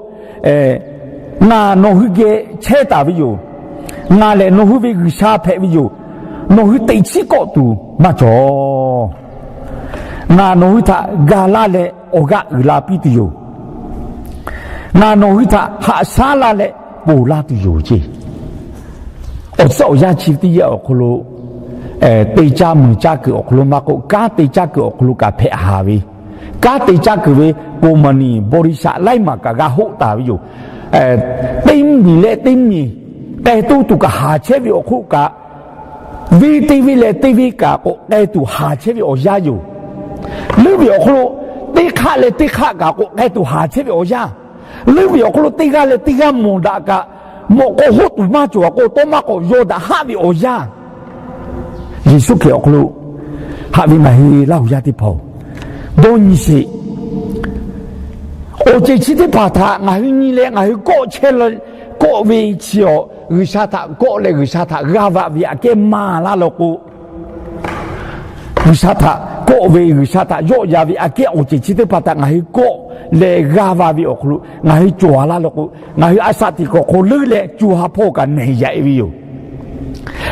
ngaˬ nawˬ hui geh chehˇ taˍ ve yoˬ. Ngaˬ lehˬ nawˬ hui ve G'uiˬsha hpehꞈ ve yoˬ. Nawˬ hui teꞈ chiˉ kawˆ tuˬ maˇ cawˬ. Ngaˬ nawˬ hui htaꞈ ga laˇ leh awˬ g'aˇ uiˍ la piˇ tuˬ yoˬ. Ngaˬ nawˬ hui htaꞈ haꞈ shaˉ laˇ leh ponˬ laˇ tuˬ yoˬ ceˇ. Awˬ tcuhˉ awˬ yanˇ chi teˇ yanˇ awˬ hk'aw lo, te caˇ mui caˇ kuiˬ awˬ hk'aw lo maˇ k'oˆ, kanˉ te caˇ kuiˬ awˬ hk'aw lo kaꞈ hpehꞈ haˍ ve, kanˉ te caˇ kuiˬ ve company bawˇ riˇ shaˆ laiˉ maˬ kaꞈ g'a hoˆ taˍ ve yoˬ. Teˇ miˬ leh teˇ miˬ k'ai toˇ tuˬ kaꞈ haˍ chehˇ ve awˬ hk'oˆ kaꞈ, venˇ teˇ venˇ leh teˇ venˇ kaꞈ k'awꞈ k'ai tuˬ haˍ chehˇ ve awˬ yanˇ yoˬ. Leuˉ ve awˬ hk'aw lo teˇ hk'aˆ leh teˇ hk'aˆ kaꞈ k'awꞈ k'ai tuˬ haˍ chehˇ ve awˬ yanˇ, leuˉ ve awˬ hk'aw lo teˇ g'aˇ leh teˇ g'aˇ mawˬ daꞈ kaꞈ, mawꞈ k'aw hoˆ tuˬ maˇ cawˬ a k'o, tawˇ maˇ k'awꞈ yaw daꞈ haˆ ve awˬ yanˇ, Yeˍsuˆ Hkriꞈ awˬ hk'aw lo haꞈ ve ngaˬ hui Laˇ huˍ yaˇ teˇ hpaˍ-oˬ, dawˇ nyi sheˍ. Awˬ ceuˬ chi teˇ hpaˍ htaꞈ ngaˬ hui nyi leh ngaˬ hui kawˆ chehˇ leh, kawˆ ve chi awˬ G'uiˬsha htaꞈ kawˆ leh G'uiˬsha htaꞈ g'aˇ vaꞈ ve aꞈ kehˉ maˇ laˇ law k'o, G'uiˬsha htaꞈ kawˆ ve, G'uiˬsha htaꞈ yawˆ yan ve aꞈ kehˉ awˬ ceuˬ chi teˇ hpaˍ htaꞈ ngaˬ hui kawˆ leh g'aˇ vaꞈ ve awˬ hk'aw lo ngaˬ hui cawˬ a laˇ law k'o, ngaˬ hui a shaꞈ teꞈ kuiˬ awˬ hk'aw leuˉ leh co ha hpawˇ kaꞈ nehˬ yaꞈ e ve yoˬ.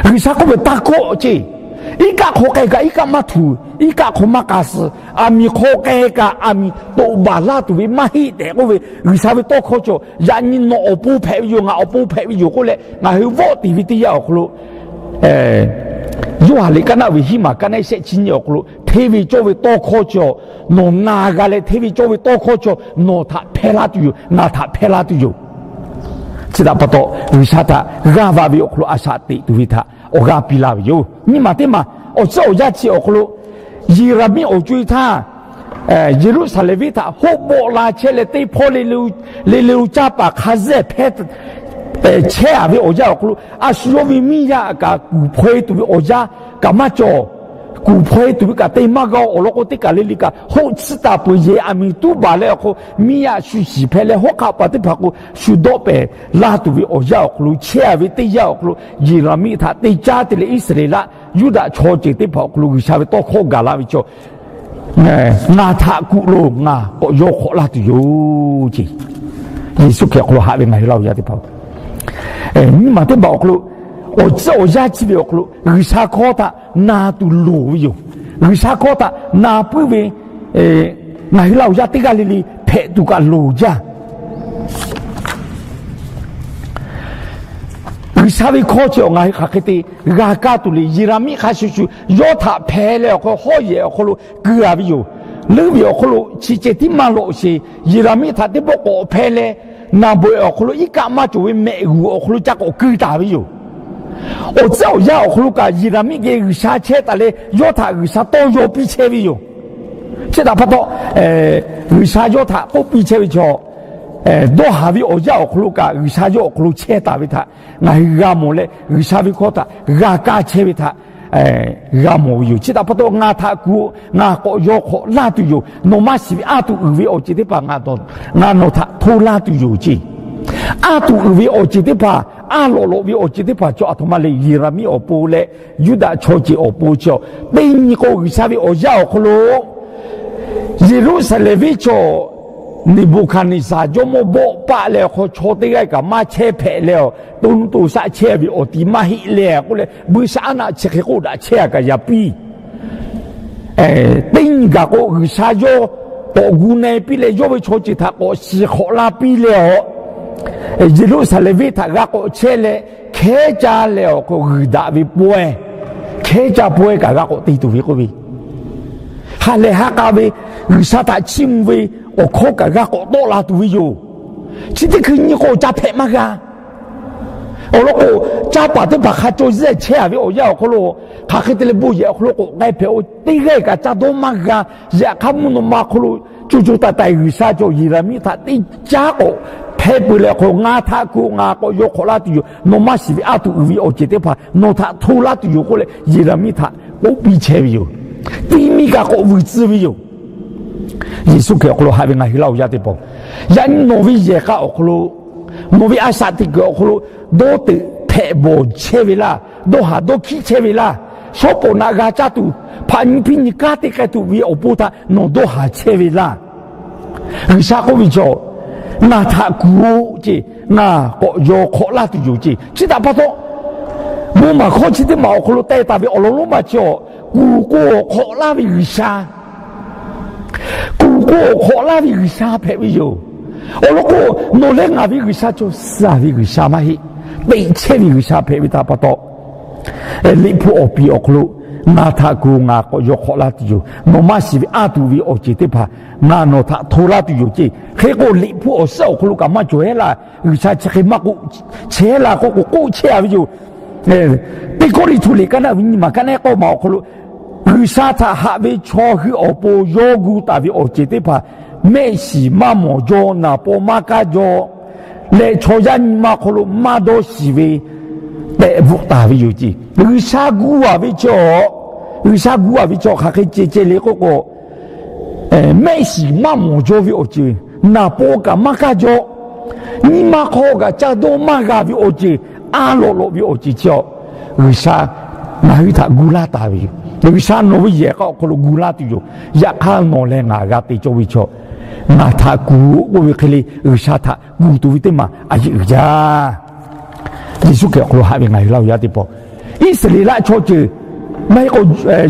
G'uiˬsha k'oˆ ve, taˇ kawˆ ceˇ. Iˉ kaˆ hk'aw k'ai kaꞈ iˉ kaˆ maˇ htuꞈ, iˉ kaˆ hk'aw maˇ k'a suh. Aˬ miˍ hk'aw k'ai kaꞈ aˬ miˍ toꞈ baˬ laˇ tuˬ ve maˇ heˆ tehꞈ k'oˆ ve, G'uiˬsha ve tawˇ hkawˇ cawˬ. Yaꞈ nyi nawˬ awˬ pon hpehꞈ ve yoˬ, ngaˬ awˬ pon hpehꞈ ve yoˬ k'oˆ leh ngaˬ hui vawˆ tiˍ ve teˇ yanˇ awˬ hk'aw lo, Yoˇhanˬ liꞈ kaˇ naˆ ve hiˉ maˬ kaˇ naˆ shehˆ chi nyiˇ awˬ hk'aw lo hteˇ ve cawˇ ve tawˇ hkawˇ cawˬ. Nawˬ na g'a leh hteˇ ve cawˇ ve tawˇ hkawˇ cawˬ. Nawˬ htaꞈ hpehˇ laˇ tuˬ yoˬ, ngaˬ htaꞈ hpehˇ laˇ tuˬ yoˬ. Chi htaꞈ pa taw, G'uiˬsha htaꞈ g'aˇ va ve awˬ hk'aw lo a shaꞈ teꞈ tuˬ ve htaꞈ awˬ g'aˇ piˇ laˇ ve yoˬ. Nyiˇ maˬ teˇ maˬ awˬ tcuhˉ awˬ yanˇ chi awˬ hk'aw lo Yeˍraˍmiˆ awˬ co e htaˇ, Yeˍruˆsaˍlehnˍ venˇ htaꞈ hoˆ bawˆ la chehˇ leh teˇ hpawˇ le le lo caˇ paˍ hk'a zeˇ hpehˇ chehˇ a ve awˬ yanˇ awˬ hk'aw lo, a shu yawˇ ve miˇ yaˇ kaꞈ kuˬ hpaw e tuˬ ve awˬ yanˇ kaꞈ maˇ cawˬ. Kuˬ hpaw e tuˬ ve kaꞈ te maˇ g'a-o. Awˬ lawn k'o, teˇ kaˬ le le kaꞈ hoˆ tsuhˇ taˍ peuˬ yehˬ aˬ miˍ tuˉ baˬ leh awˬ hk'aw, miˇ yaˇ shu shiˍ hpehꞈ leh hawˉ hk'aˆ paˍ teˇ hpaˍ k'o shu dawˆ pehˍ laˇ tuˬ ve awˬ yanˇ awˬ hk'aw lo, chehˇ a ve teˇ yanˇ awˬ hk'aw lo, Yeˍraˍmiˆ htaꞈ te caˉ te leh Iˉsaˍreˍlaˆ Yuˇdaꞈ chaw ceuˬ teˇ hpaˍ awˬ hk'aw lo G'uiˬsha ve tawˇ hkawˇ gaˬ la ve chaw, ngaˬ htaꞈ kuˬ loˬ, ngaˬ k'awꞈ yaw hk'awꞈ laˇ tuˬ yoˬ ce. Yeˍsuˆ Hkriꞈ awˬ hk'aw lo haꞈ ve ngaˬ hui laˇ awˬ yaˇ teˇ hpaˍ, nyiˇ maˬ teˇ maˬ awˬ hk'aw lo, awˬ tcuhˉ awˬ yanˇ chi ve awˬ hk'aw lo G'uiˬsha hkawˇ htaꞈ na tuˬ loˍ ve yoˬ. G'uiˬsha hkawˇ htaꞈ na puiˉ ve ngaˬ hui laˇ awˬ yaˇ teˇ g'aˇ le le hpehꞈ tuˬ kaꞈ loˍ jaˇ. G'uiˬsha ve hkawˇ chi awˬ ngaˬ hui hk'aˬ hk'e te g'a kaˇ tuˬ le. Yeˍraˍmiˆ hk'a shuˍ shuˍ yawˇ htaꞈ hpeh leh awˬ hk'aw hawˉ yehˬ awˬ hk'aw lo keu a ve yoˬ. Leuˉ ve awˬ hk'aw lo chi ceh tiˉ maˇ lawꞈ sheˍ. Yeˍraˍmiˆ htaꞈ teˇ pawˆ k'awꞈ hpeh leh, naˍ bawehˬ awˬ hk'aw lo iˉ kaˆ maˇ cawˬ ve mehꞈ g'uˬ awˬ hk'aw lo ca k'awꞈ keu taˍ ve yoˬ. Awˬ tcuhˉ awˬ yanˇ awˬ hk'aw lo kaꞈ Yeˍraˍmiˆ geh G'uiˬsha chehˇ taˍ leh yawˇ htaꞈ G'uiˬsha tawˇ yaw piˇ chehˇ ve yoˬ. Chi htaꞈ pa taw, G'uiˬsha yawˇ htaꞈ k'oˆ piˇ chehˇ ve chaw, dawˇ haˍ ve awˬ yanˇ awˬ hk'aw lo kaꞈ G'uiˬsha yawˇ awˬ hk'aw lo chehˇ taˍ ve htaꞈ ngaˬ hui g'a mawˬ leh, G'uiˬsha ve hkawˇ htaꞈ g'a kaˇ chehˇ ve htaꞈ g'a mawˬ ve yoˬ. Chi htaꞈ pa taw, ngaˬ htaꞈ kuˬ, ngaˬ k'awꞈ yaw hk'awꞈ laˇ tuˬ yoˬ. Nawˬ maˇ shiˍ ve aˉ tuˬ uiˍ ve awˬ ceuˬ teˇ hpaˍ ngaˬ nawˬ htaꞈ hto laˇ tuˬ yoˬ ce. Aˉ tuˬ uiˍ ve awˬ ceuˬ teˇ hpaˍ, aˉ lawꞈ lawꞈ ve awˬ ceuˬ teˇ hpaˍ chaw aˬ htoꞈ ma le, Yeˍraˍmiˆ awˬ pon leh Yuˇdaꞈ chaw ceuˬ awˬ pon chaw, teˇ nyi k'o G'uiˬsha ve awˬ yanˇ awˬ hk'aw lo Yeˍruˆsaˍlehnˍ venˇ chaw Neˍbuˍhkaˍneˍsaˍ jawˇmawˇ bawˆ paˆ leh awˬ hk'aw, chaw teˇ g'aˇ kaꞈ maˇ chehˇ hpehꞈ leh, to nuˇ to shaˆ chehˇ ve awˬ ti maˇ heˆ leh k'oˆ leh, buiˇshaˆaˉnaˆ chi hk'e k'oˆ daꞈ chehˇ a kaꞈ yaꞈ piˇ. Teˇ nyi gaˬ k'o, G'uiˬsha yawˇ k'awꞈ gu na e piˇ leh, yawˇ ve chaw ceuˬ htaꞈ k'awꞈ shiˍ hk'awꞈ laˇ piˇ leh, Yeˍruˆsaˍlehnˍ venˇ htaꞈ g'a k'awꞈ chehˇ leh, hkehˉ caˇ leh awˬ hk'aw g'uiˬ daꞈ ve pawehˇ, hkehˉ caˇ pawehˇ kaꞈ g'a k'awꞈ te tuˬ ve k'oˆ ve, ha lehˬ ha k'a ve G'uiˬsha htaꞈ chiˇ mvuh ve awˬ hkawˇ kaꞈ g'a k'awꞈ tawˆ la tuˬ ve yoˬ. Chi teˇ hkui nyi k'o, ca hpehꞈ maˇ g'a. Awˬ lawn k'o, caˇ paˍ teˇ hpaˍ hk'a caw zehˇ chehˇ a ve awˬ yanˇ awˬ hk'aw lo, hk'aˬ hk'e te leh bon yehˬ awˬ hk'aw lo k'awꞈ k'ai hpehꞈ-o, teˇ g'aˇ kaꞈ ca dawˇ maˇ g'a. Yaꞈ hk'aˇ, mvuhˇ naw ma hk'aw lo co co taiˍ taiˍ G'uiˬsha cawˬ Yeˍraˍmiˆ htaꞈ teˇ caˉ k'awꞈ hpehˇ peuˬ leh awˬ hk'aw, ngaˬ htaꞈ kuˬ, ngaˬ k'awꞈ yaw hk'awꞈ laˇ tuˬ yoˬ. Nawˬ maˇ shiˍ ve aˉ tuˬ uiˍ ve awˬ ceuˬ teˇ hpaˍ nawˬ htaꞈ hto laˇ tuˬ yoˬ k'oˆ leh, Yeˍraˍmiˆ htaꞈ k'oˆ piˇ chehˇ ve yoˬ. Ti mi kaꞈ k'awꞈ vuiˬ tcuh ve yoˬ. Yeˍsuˆ Hkriꞈ awˬ hk'aw lo haꞈ ve ngaˬ hui laˇ awˬ yaˇ teˇ hpaˍ, yaꞈ nyi nawˬ ve yehˬ k'a awˬ hk'aw lo, nawˬ ve a shaꞈ teꞈ kuiˬ awˬ hk'aw lo dawˇ teuꞈ hpehꞈ bawˬ chehˇ ve laˇ, dawˇ haˍ dawˇ hkiˉ chehˇ ve laˇ, shawˉ pawˍ naꞈ g'a caˇ tuˬ, hpaꞈ nyi hpiˇ nyi kanˉ te k'ai tuˬ ve awˬ pon htaꞈ nawˬ dawˇ haˍ chehˇ ve laˇ. G'uiˬsha k'oˆ ve chaw, ngaˬ htaꞈ kuˬ-o ce, ngaˬ k'awꞈ yaw hk'awꞈ laˇ tuˬ yoˬ ce. Chi htaꞈ pa taw, bon maˍ hkawˇ chi teˇ maˬ awˬ hk'aw lo teh taˍ ve awˬ lawn lonˉ ma chi awˬ, kuˬ k'o awˬ hk'awꞈ laˇ ve G'uiˬsha, kuˬ k'o awˬ hk'awꞈ laˇ ve G'uiˬsha hpehꞈ ve yoˬ. Awˬ lawn k'o, nawˬ leh ngaˬ ve G'uiˬsha chaw suh ve G'uiˬsha maˇ heˆ. Teꞈ chehˇ ve G'uiˬsha hpehꞈ ve htaꞈ pa taw, Liꞈ hpu awˬ piˍ awˬ hk'aw lo, ngaˬ htaꞈ kuˬ, ngaˬ k'awꞈ yaw hk'awꞈ laˇ tuˬ yoˬ. Nawˬ maˇ shiˍ ve aˉ tuˬ ve awˬ ceuˬ teˇ hpaˍ ngaˬ nawˬ htaꞈ hto laˇ tuˬ yoˬ ce. Hk'e k'o, Liꞈ hpu awˬ suhˉ awˬ hk'aw lo kaꞈ maˇ cawˬ hehˉ laˇ. G'uiˬsha chi hk'e maˇ k'oˆ chehˇ laˇ k'oˆ k'o, k'oˆ chehˇ a ve yoˬ. Teˇ Kawˇrenˍhtuˆ liꞈ ka naˆ ve nyi ma ka naˆ k'awˇ ma awˬ hk'aw lo, G'uiˬsha htaꞈ haꞈ ve chaw hui awˬ pon yawˇ gu taˍ ve awˬ ceuˬ teˇ hpaˍ, mehˆ shiˍ maˇ mawˬ jaw, naˍ paw maˇ kaˇ jaw leh, chaw yaˇ nyi ma hk'aw lo maˇ dawˇ shiˍ ve tehꞈ bvuhꞈ taˍ ve yoˬ ce. G'uiˬsha gu a ve chaw, G'uiˬsha gu a ve chaw hk'aˬ hk'e ceh ceh le k'oˆ k'o, mehˆ shiˍ maˇ mawˬ jaw ve awˬ ceuˬ, naˍ paw kaꞈ maˇ kaˇ jaw, nyi ma hk'aw kaꞈ ca dawˇ maˇ g'a ve awˬ ceuˬ, a lawꞈ lawꞈ ve awˬ ceuˬ chi a, G'uiˬsha ngaˬ hui htaꞈ gu laˇ taˍ ve yoˬ. G'uiˬsha nawˬ ve yehˬ k'a awˬ hk'aw lo gu laˇ tuˬ yoˬ. Yaꞈ hk'aˇ, nawˬ leh ngaˬ g'a te cawˇ ve chaw, ngaˬ htaꞈ kuˬ k'oˆ ve hk'e le, G'uiˬsha htaꞈ kuˬ tuˬ ve teˇ maˬ a yeꞈ uiˍ jaˇ. Yeˍsuˆ Hkriꞈ awˬ hk'aw lo haꞈ ve ngaˬ hui laˇ awˬ yaˇ teˇ hpaˍ, Iˉsaˍreˍlaˆ chaw ceuˬ, maˇ heˆ k'o,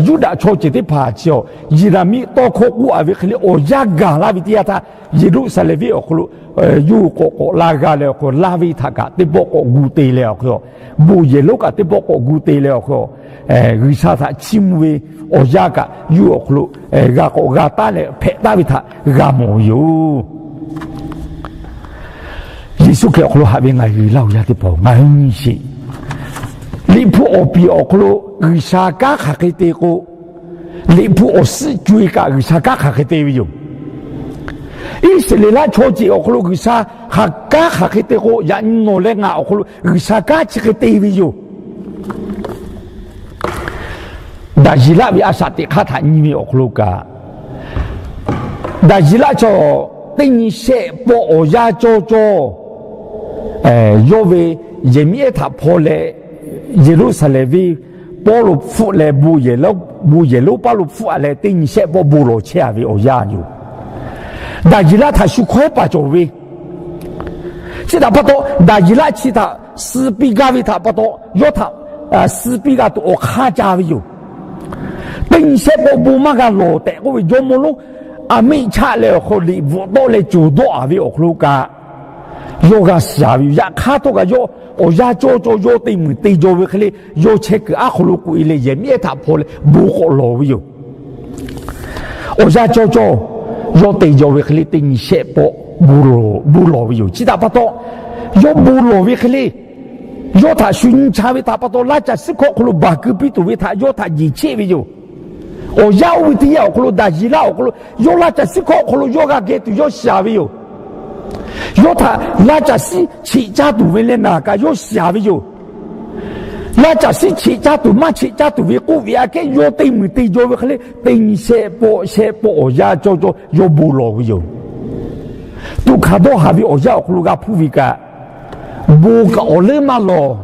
Yuˇdaꞈ chaw ceuˬ teˇ hpaˍ chi a, Yeˍraˍmiˆ tawˇ hkawˇ k'oˆ a ve hk'e le awˬ yanˇ gaˬ laˇ ve teˇ yanˇ htaˇ, Yeˍruˆsaˍlehnˍ venˇ awˬ hk'aw lo yawˇ hui k'awꞈ k'awꞈ la g'a leh awˬ hk'aw, laˇ ve htaꞈ kaꞈ teˇ pawˆ k'awꞈ gu te leh awˬ hk'aw, bon yehˬ lonˉ kaꞈ teˇ pawˆ k'awꞈ gu te leh awˬ hk'aw, G'uiˬsha htaꞈ chiˇ mvuh ve awˬ yanˇ kaꞈ yawˇ hui awˬ hk'aw lo g'a k'awꞈ g'a taˉ leh hpehꞈ taˉ ve htaꞈ g'a mawˬ ve yoˬ. Yeˍsuˆ Hkriꞈ awˬ hk'aw lo haꞈ ve ngaˬ hui laˇ oˬ yaˇ teˇ hpaˍ-oˬ, ngaˬ hui nyi sheˍ. Liꞈ hpu awˬ piˍ awˬ hk'aw lo G'uiˬsha kanˉ hk'aˬ hk'e te k'o, Liꞈ hpu awˬ suhˉ co-e kaꞈ G'uiˬsha kanˉ hk'aˬ hk'e te ve yoˬ. Iˉsaˍreˍlaˆ chaw ceuˬ awˬ hk'aw lo G'uiˬsha hk'aˬ kanˉ hk'aˬ hk'e te k'o, yaꞈ nyi nawˬ leh ngaˬ awˬ hk'aw lo G'uiˬsha kanˉ chi hk'e te ve yoˬ. Daˍyeˍlaˆ ve a shaꞈ teꞈ hk'aˇ htaꞈ nyi ve awˬ hk'aw lo kaꞈ, Daˍyeˍlaˆ chaw teˇ nyi shehˆ pawˆ awˬ yanˇ cawˇ cawˇ, yawˇ ve Yehˬmiˆ ehˉ htaꞈ hpaw leh, Yeˍruˆsaˍlehnˍ venˇ pawˆ lo hpfuhˆ leh, bon yehˬ lonˉ paˉ lo hpfuhˆ-a leh, teˇ nyi shehˆ pawˆ bon lawˬ chehˇ-a ve awˬ yanˇ yoˬ. Daˍyeˍlaˆ htaꞈ shu hkawehˉ paˍ cawˬ ve, chi htaꞈ pa taw, Daˍyeˍlaˆ chi htaꞈ suh piˇ gaˇ ve htaꞈ pa taw, yawˇ htaꞈ suh piˇ g'a tuˬ awˬ hk'aˇ ca ve yoˬ. Teˇ nyi shehˆ pawˆ bon maˇ g'a lawˬ tehꞈ k'oˆ ve jawˇmawˇ lonˉ aˬ miˆ chaˆ leh awˬ hk'aw lo liꞈ bvuhꞈ tawˆ leh cawˬ dawˆ-a ve awˬ hk'aw lo kaꞈ, yawˇ g'a shiˍ-a ve yoˬ. Yaꞈ hk'aˇ htawˇ kaꞈ yawˇ awˬ yanˇ cawˇ cawˇ yawˇ te muiˬ te jaw ve hk'e le, yawˇ chehˇ kuiˬ aˉ hk'aw lo k'oꞈ-e leh Yehˬmiˆ ehˉ htaꞈ hpaw leh bon k'awꞈ lawˬ ve yoˬ. Awˬ yanˇ cawˇ cawˇ yawˇ te jaw ve hk'e le, teˇ nyi shehˆ pawˆ bon lawˬ ve yoˬ. Chi htaꞈ pa taw, yawˇ bon lawˬ ve hk'e le, yawˇ htaꞈ shu nyi cha ve htaꞈ pa taw, laˇ caˬ suhˉ hkawˆ awˬ hk'aw lo baˬ keu piˇ tuˬ ve htaꞈ yawˇ htaꞈ jeˬ cheˆ ve yoˬ. Awˬ yanˇ oˇ ve teˇ yanˇ awˬ hk'aw lo Daˍyeˍlaˆ awˬ hk'aw lo yawˇ laˇ caˬ suhˉ hkawˆ awˬ hk'aw lo yawˇ g'a geh tuˬ yawˇ shiˍ-a ve yoˬ. Yawˇ htaꞈ laˇ caˬ suhˉ cheꞈ caˇ tuˬ ve leh naˬ kaꞈ yawˇ shiˍ-a ve yoˬ. Laˇ caˬ suhˉ cheꞈ caˇ tuˬ maˇ cheꞈ caˇ tuˬ ve k'oˆ ve aꞈ kehˉ yawˇ te muiˬ te jaw ve hk'e le, teˇ nyi shehˆ pawˆ shehˆ pawˆ awˬ yanˇ cawˇ cawˇ yawˇ bon lawˬ ve yoˬ. Tuꞈ hkanˍ dawˇ haˍ ve awˬ yanˇ awˬ hk'aw lo g'a hpuˇ ve kaꞈ, bon kaꞈ awˬ leuˉ maˇ lawˬ.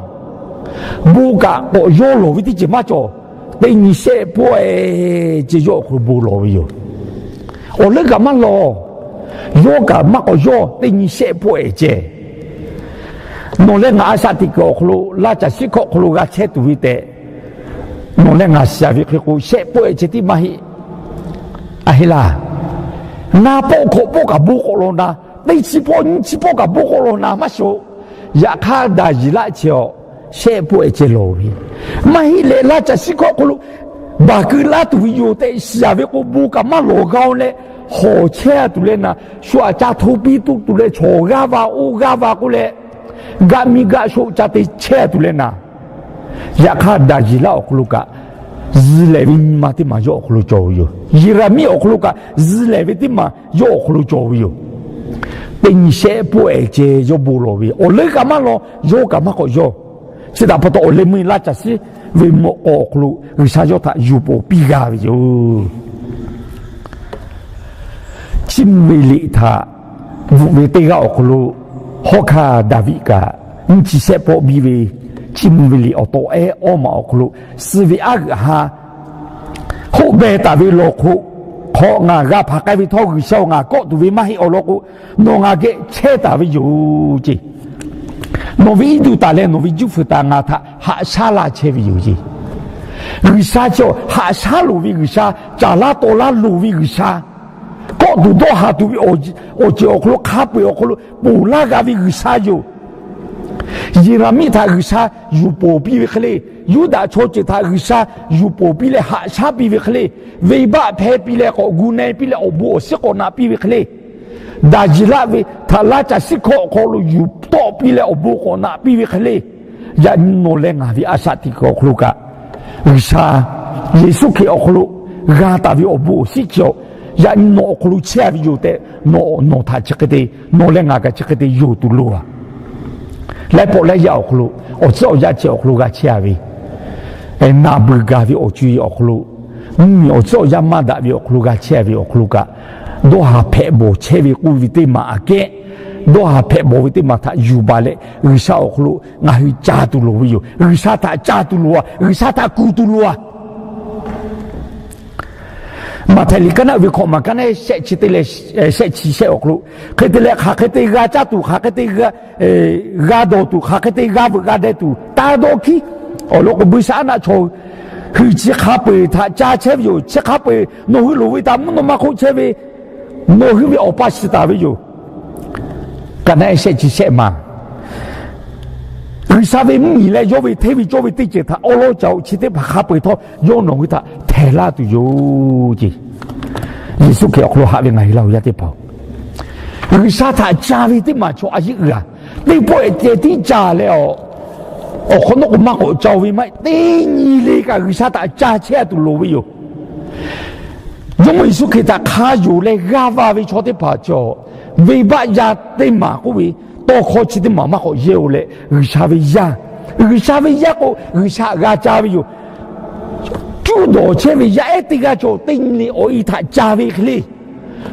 Bon kaꞈ k'awꞈ yawˇ lawˬ ve teˇ ceuˬ maˇ cawˬ. Teˇ nyi shehˆ pawˆ-e ceh yawˇ awˬ hk'aw lo bon lawˬ ve yoˬ. Awˬ leuˉ kaꞈ maˇ lawˬ. Yawˇ kaꞈ maˇ k'awꞈ yawˇ, teˇ nyi shehˆ pawˆ-e ceh. Nawˬ leh ngaˬ a shaꞈ teꞈ kuiˬ awˬ hk'aw lo laˇ caˬ suhˉ hkawˆ awˬ hk'aw lo g'a chehˇ tuˬ ve tehꞈ, nawˬ leh ngaˬ shiˍ-a ve hk'e k'o, shehˆ pawˆ-e ceh tiˉ maˇ heˆ. A heˆ laˇ. Naˇ pawˆ hkawꞈ pawˆ kaꞈ bon k'awꞈ lawˬ naˍ, teˇ chi pawˆ nyiˇ chi pawˆ kaꞈ bon k'awꞈ lawˬ naˍ maˇ shoˍ. Yaꞈ hk'aˇ Daˍyeˍlaˆ chi-a shehˆ pawˆ-e ceh lawˬ ve, maˇ heˆ leh laˇ caˬ suhˉ hkawˆ awˬ hk'aw lo baˬ keu laˇ tuˬ ve yoˬ tehꞈ shiˍ-a ve k'o, bon kaꞈ maˇ lawˬ g'a-o leh, hawˬ chehˇ-a tuˬ leh naˍ, shu aꞈ ca hto piˇ tuˬ leh chaw g'aˇ va oˇ g'aˇ va k'oˆ leh, gaˆ miˇ gaˆ shoˆ ca te chehˇ-a tuˬ leh naˍ, yaꞈ hk'aˇ Daˍyeˍlaˆ awˬ hk'aw lo kaꞈ zuh lehˬ ve nyi ma teˇ maˬ yawˇ awˬ hk'aw lo cawˬ ve yoˬ. Yeˍraˍmiˆ awˬ hk'aw lo kaꞈ zuh lehˬ ve teˇ maˬ yawˇ awˬ hk'aw lo cawˬ ve yoˬ. Teˇ nyi shehˆ pawˆ-e ceh yawˇ bon lawˬ ve, awˬ leuˉ kaꞈ maˇ lawˬ, yawˇ kaꞈ maˇ k'awꞈ yawˇ. Chi htaꞈ pa taw, awˬ leh meuˇ laˇ caˬ suhˉ ve mawꞈ k'aw awˬ hk'aw lo G'uiˬsha yawˇ htaꞈ yuˬ pawˍ piˇ g'a ve yoˬ. Chiˇ mvuh ve liꞈ htaꞈ bvuhꞈ ve teˇ g'aˇ awˬ hk'aw lo, hawˉ hkanˇ Daˍviˆ kaꞈ nyiˇ chi shehˆ pawˆ biˇ ve, Chiˇ mvuh ve liꞈ awˬ taw ehˉ awˇ maˬ awˬ hk'aw lo, suh ve aˉ g'euꞈ ha hoˆ beh taˍ ve lawˬ hk'oꞈ hk'aw ngaˬ g'a hpanˍ k'ai ve htawˇ, G'uiˬsha-oˬ, ngaˬ kawˆ tuˬ ve maˇ heˆ awˬ lawn k'o, nawˬ ngaˬ geh chehˇ taˍ ve yoˬ ceˇ. Nawˬ ve iˉ duˬ taˍ leh nawˬ ve juˇ fuiˍ taˍ ngaˬ htaꞈ haꞈ shaˉ laˇ chehˇ ve yoˬ ceˇ. G'uiˬsha chi-a haꞈ shaˉ loˍ ve G'uiˬsha, caˍ laˇ taw laˇ loˍ ve G'uiˬsha, kawˆ tuˬ dawˇ haˍ tuˬ ve awˬ ceuˬ awˬ hk'aw lo hk'a peu-eˬ awˬ hk'aw lo ponˬ laˇ g'a ve G'uiˬsha yoˬ. Yeˍraˍmiˆ htaꞈ G'uiˬsha yuˬ pawˍ piˇ ve hk'e le, Yuˇdaꞈ chaw ceuˬ htaꞈ G'uiˬsha yuˬ pawˍ piˇ leh haꞈ shaˉ piˇ ve hk'e le, venˇbaˆ hpehˇ piˇ leh k'awꞈ gu na-e piˇ leh awˬ bon awˬ shiˉ k'awꞈ naꞈ piˇ ve hk'e le, Daˍyeˍlaˆ ve htaꞈ laˇ caˬ suhˉ hkawˆ awˬ hk'aw lo yuˬ tawˆ piˇ leh awˬ bon k'awꞈ naꞈ piˇ ve hk'e le, yaꞈ nyi nawˬ leh ngaˬ ve a shaꞈ teꞈ kuiˬ awˬ hk'aw lo kaꞈ, G'uiˬsha Yeˍsuˆ Hkriꞈ awˬ hk'aw lo g'a taˍ ve awˬ bon awˬ shiˉ chi-a, yaꞈ nyi nawˬ awˬ hk'aw lo chehˇ-a ve yoˬ tehꞈ, nawˬ nawˬ htaꞈ chi hk'e te, nawˬ leh ngaˬ kaꞈ chi hk'e te yonˍ tuˬ loˍ-a. Laiˉ pawˆ laiˉ yaˇ awˬ hk'aw lo, awˬ tcuhˉ awˬ yanˇ chi awˬ hk'aw lo g'a chehˇ-a ve, naˬ beuˬ gaˬ ve awˬ co-e awˬ hk'aw lo, mvuhˇmiˬ awˬ tcuhˉ awˬ yanˇ maˇ daꞈ ve awˬ hk'aw lo g'a chehˇ-a ve awˬ hk'aw lo kaꞈ, dawˇ haˍ hpehꞈ bawˬ chehˇ ve k'oˆ ve teˇ maˬ aꞈ kehˉ, dawˇ haˍ hpehꞈ bawˬ ve teˇ maˬ htaꞈ yuˬ baˬ leh G'uiˬsha awˬ hk'aw lo ngaˬ hui ca tuˬ loˍ ve yoˬ. G'uiˬsha htaꞈ ca tuˬ loˍ-a. G'uiˬsha htaꞈ kuˬ tuˬ loˍ-a. Maꞈhtehˍ liꞈ kaˉ naˆ ve hkawꞈ maˬ kaˉ naˆ shehˆ chi teˇ leh shehˆ chi shehˆ awˬ hk'aw lo, hk'e te leh hk'aˬ hk'e te g'a caˇ tuˬ, hk'aˬ hk'e te g'a dawˬ tuˬ, hk'aˬ hk'e te g'a veuꞈ g'a deh tuˬ taˇ dawˇ hkiˉ. Awˬ lawn k'o, buiˇshaˆaˉnaˆ chaw hui chi hk'a peu-eˬ htaꞈ ca chehˇ ve yoˬ. Chi hk'a peu-eˬ nawˬ hui loˍ ve htaꞈ mvuhˇ naw ma hk'oˆ chehˇ ve nawˬ hui ve Awˬ pa shiˍ taˍ ve yoˬ. Kaˍnaˆ ehˉ shehˆ chi shehˆ maˬ, G'uiˬsha ve mvuhˇmiˬ leh yawˇ ve hteˇ ve cawˇ ve teˇ ceuˬ htaꞈ awˉ lawˉ ca-oˬ. Chi teˇ hpaˍ hk'a peu-eˬ htawˇ yawˇ nawˬ hui htaꞈ htehˍ laˇ tuˬ yoˬ ceˇ. Yeˍsuˆ Hkriꞈ awˬ hk'aw lo haꞈ ve ngaˬ hui laˇ oˬ yaˇ teˇ hpaˍ-oˬ, G'uiˬsha htaꞈ ca ve teˇ maˬ chaw a yeˆ g'a Teˇ pawˆ ceh tiˉ ca leh, awˬ hk'awꞈ nawˉ k'o maˇ k'awꞈ ca-o ve maˇ heˆ. Teˇ nyi le kaꞈ G'uiˬsha htaꞈ ca chehˇ tuˬ loˍ ve yoˬ. Jawˇmawˇ Yeˍsuˆ Hkriꞈ htaꞈ hk'a yonˍ leh g'aˇ va ve chaw teˇ hpaˍ cawˬ, venˇbaˆ yaˇ teˇ maˬ k'oˆ ve tawˇ hkawˇ chi teˇ maˬ maˇ k'awꞈ yehˇ-o leh, G'uiˬsha ve yaˇ, G'uiˬsha ve yaˇ k'o G'uiˬsha htaꞈ g'a ca ve yoˬ. Cuˇ dawˬ chehˇ ve yaˇ ehˉ teˇ g'aˇ cawˬ, teˇ nyi le awˬ e htaꞈ ca ve hk'e le,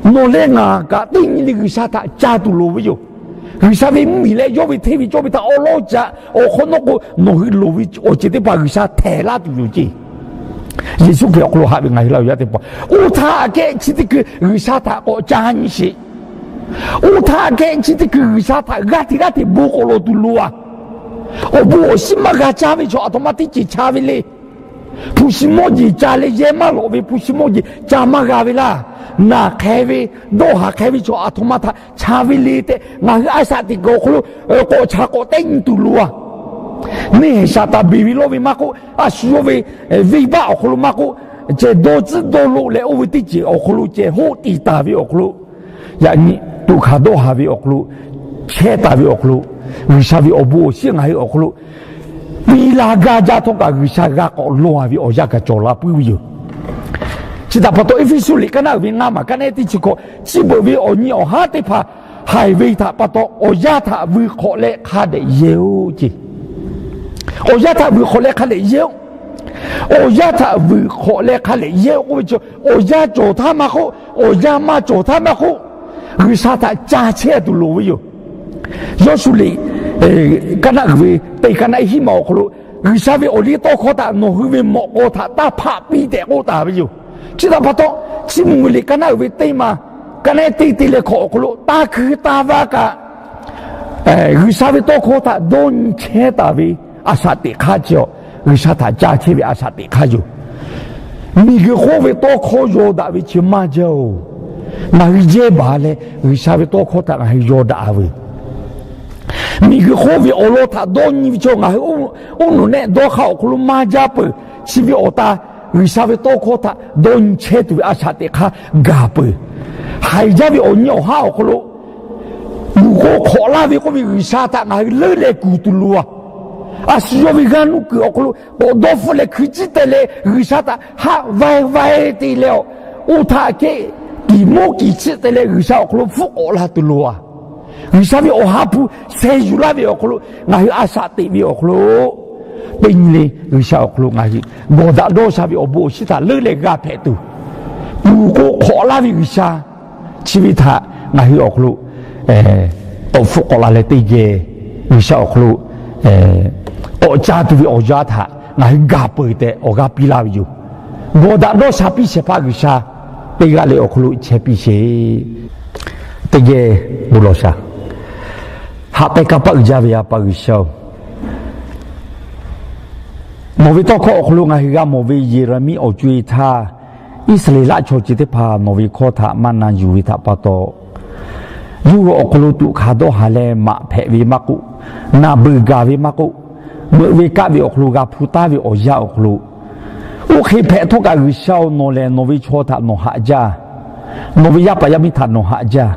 nawˬ leh ngaˬ kaꞈ teˇ nyi le G'uiˬsha htaꞈ ca tuˬ loˍ ve yoˬ. G'uiˬsha ve mvuhˇmiˬ leh yawˇ ve hteˇ ve cawˇ ve htaꞈ awˉ lawˉ ca, awˬ hk'awꞈ nawˉ k'o nawˬ hui loˍ ve awˬ ceuˬ teˇ hpaˍ G'uiˬsha htehˍ laˇ tuˬ yoˬ ceˇ. Yeˍsuˆ Hkriꞈ awˬ hk'aw lo haꞈ ve ngaˬ hui Laˇ huˍ yaˇ teˇ hpaˍ, oˇ htaˇ aꞈ kehˉ chi teˇ hkui G'uiˬsha htaꞈ k'awꞈ ca nyi sheˍ. Oˇ htaˇ aꞈ kehˉ chi teˇ hkui G'uiˬsha htaꞈ g'aˇ hteꞈ g'aˇ hteꞈ bon k'awꞈ lawˬ tuˬ loˍ a. Awˬ bon awˬ shinˉ maˇ g'a caˇ ve chaw aˬ htoꞈ ma teˇ ceuˬ chaˇ ve le. Hpu shi mawˇ jeˬ ca leh yehˇ maˇ lawꞈ ve hpu shi mawˇ jeˬ ca maˇ g'a ve laˇ. Naˬ hk'e ve, dawˇ haˍ hk'e ve chaw aˬ htoꞈ ma htaꞈ chaˇ ve le tehꞈ, ngaˬ hui a shaꞈ teꞈ kuiˬ awˬ hk'aw lo k'awꞈ chaꞈ k'awꞈ tehˆ nyi tuˬ loˍ a. Neˇ haiˬ Saˍtanˍ beˬ ve lawˇ ve maˇ k'oˆ, a shu yawˇ ve venˇbaˆ awˬ hk'aw lo maˇ k'oˆ, ceh dawˇ tcuhˉ dawˇ loˆ leh oˇ ve teˇ ceuˬ awˬ hk'aw lo ceh hoˆ tiˍ taˍ ve awˬ hk'aw lo, yaꞈ nyi tuꞈ hkanˍ dawˇ haˍ ve awˬ hk'aw lo, chehˇ taˍ ve awˬ hk'aw lo, G'uiˬsha ve awˬ bon awˬ shinˉ ngaˬ hui awˬ hk'aw lo piˇ laˇ gaˇ jaˇ htawˇ kaꞈ G'uiˬsha g'a k'awꞈ law ve awˬ yanˇ kaꞈ cawˬ la puiˉ ve yoˬ. Chi htaꞈ pa taw Eˇfeˇsuꞈ liꞈ kaˆ naˆ uiˍ ve ngaˇ maˬ kaˆ naˆ ehˉ teˇ chi hkawꞈ, chi beuꞈ ve awˬ nyi awˬ haˉ teˇ hpaˍ haiˬ ve htaꞈ pa taw, awˬ yanˇ htaꞈ vuiˬ hk'awꞈ leh hk'a dehꞈ yehˇ-oˆ ceˇ. Awˬ yanˇ htaꞈ vuiˬ hk'awꞈ leh hk'a dehꞈ yehˇ-oˆ. Awˬ yanˇ htaꞈ vuiˬ hk'awꞈ leh hk'a dehꞈ yehˇ-oˆ k'oˆ ve chi, awˬ yanˇ cawˬ htaˇ maˇ k'oˆ, awˬ yanˇ maˇ cawˬ htaˇ maˇ k'oˆ, G'uiˬsha htaꞈ ca chehˇ tuˬ loˍ ve yoˬ. Yawˇshuˆ liꞈ kaˆ naˆ uiˍ ve teˇ kaˆ naˆ hiˉ ma awˬ hk'aw lo, G'uiˬsha ve awˬ liˇ tawˇ hkawˇ htaꞈ nawˬ hui ve mawꞈ k'aw htaꞈ taˇ hpaˆ piˇ tehꞈ k'oˆ taˍ ve yoˬ. Chi htaꞈ pa taw, Chiˇ mvuh liꞈ kaˆ naˆ uiˍ ve teˇ ma, kaˆ naˆ ehˉ teˇ teˇ leh hk'awꞈ awˬ hk'aw lo taˇ hkui taˇ vaˇ kaꞈ, G'uiˬsha ve tawˇ hkawˇ htaꞈ dawˇ nyi chehˇ taˍ ve a shaꞈ teꞈ hk'aˇ chi, G'uiˬsha htaꞈ ca chehˇ ve a shaꞈ teꞈ hk'aˇ yoˬ. Miˬguiˬ hk'oˆ ve tawˇ hkawˇ yaw daꞈ ve chi maˇ jaˇ-oˬ. Ngaˬ hui jehˇ baˬ leh G'uiˬsha ve tawˇ hkawˇ htaꞈ ngaˬ hui yaw daꞈ ve, miˬguiˬ hk'oˆ ve awˬ lawn htaꞈ dawˇ nyi ve chaw ngaˬ hui oˇ nawˬ nehˆ dawˇ hk'aˇ awˬ hk'aw lo maˇ jaˇ peuˬ. Chi ve awˬ ta, G'uiˬsha ve tawˇ hkawˇ htaꞈ dawˇ nyi chehˇ tuˬ ve a shaꞈ teꞈ hk'aˇ gaˬ peuˬ. Haiˬ jaˇ ve awˬ nyi awˬ haˉ awˬ hk'aw lo, luˬ k'o hk'awꞈ laˇ ve k'oˆ ve G'uiˬsha htaꞈ ngaˬ hui leuˉ leh kuˬ tuˬ loˍ a. A shu yawˇ ve g'aˇ nuˇ kuiˬ awˬ hk'aw lo k'awꞈ dawˇ hpfuhˆ leh hkui ciˉ teh leh G'uiˬsha htaꞈ haˆ vaiˇ vaiˇ te leh, oˇ htaꞈ kehˉ kiˍ moˉ kiˍ chiˆ te leh G'uiˬsha awˬ hk'aw lo hpfuhˆ k'awꞈ la tuˬ loˍ a. G'uiˬsha ve awˬ ha hpu sheh yuˬ laˇ ve awˬ hk'aw lo, ngaˬ hui a shaꞈ teꞈ ve awˬ hk'aw lo, teˇ nyi le G'uiˬsha awˬ hk'aw lo ngaˬ hui gawˬ daꞈ dawˇ sha ve awˬ bon awˬ shinˉ htaꞈ leuˉ leh g'a hpehꞈ tuˬ, luˬ k'o hk'awꞈ laˇ ve G'uiˬsha chi ve htaꞈ ngaˬ hui awˬ hk'aw lo tawꞈ hpfuhˆ k'awꞈ la leh teˇ geh G'uiˬsha awˬ hk'aw lo k'awꞈ ca tuˬ ve awˬ yanˇ htaꞈ ngaˬ hui gaˬ peuˬ tehꞈ awˬ g'aˇ piˇ laˇ ve yoˬ. Gawˬ daꞈ dawˇ sha piˇ shehˍ hpaˇ G'uiˬsha teˇ g'aˇ leh awˬ hk'aw lo chehˇ piˇ sheˍ. Teˇ geh bon lawˬ sha. Haꞈ pehnˇ kanˇ paˆ uiˍ jaˇ ve A pa G'uiˬsha-oˬ, nawˬ ve tawˇ hkawˇ awˬ hk'aw lo ngaˬ hui g'a mawˬ ve Yeˍraˍmiˆ awˬ co-e htaˇ, Iˉsaˍreˍlaˆ chaw ceuˬ teˇ hpaˍ nawˬ ve hkawˇ htaꞈ maˇ na yuˬ ve htaꞈ pa taw, yawˇ hui awˬ hk'aw lo tuꞈ hkanˍ dawˇ haˍ leh maꞈ hpehꞈ ve maˇ k'oˆ, naˬ beuˬ gaˬ ve maˇ k'oˆ, meuꞈ ve kaˆ ve awˬ hk'aw lo g'a hpu taˉ ve awˬ yanˇ awˬ hk'aw lo, oˇ hk'e hpehꞈ htawˇ kaꞈ G'uiˬsha-oˬ, nawˬ lehˬ nawˬ ve chaw htaꞈ nawˬ haꞈ jaˇ. Nawˬ ve yaˇ paˍ yaˇ miˇ htaꞈ nawˬ haꞈ jaˇ.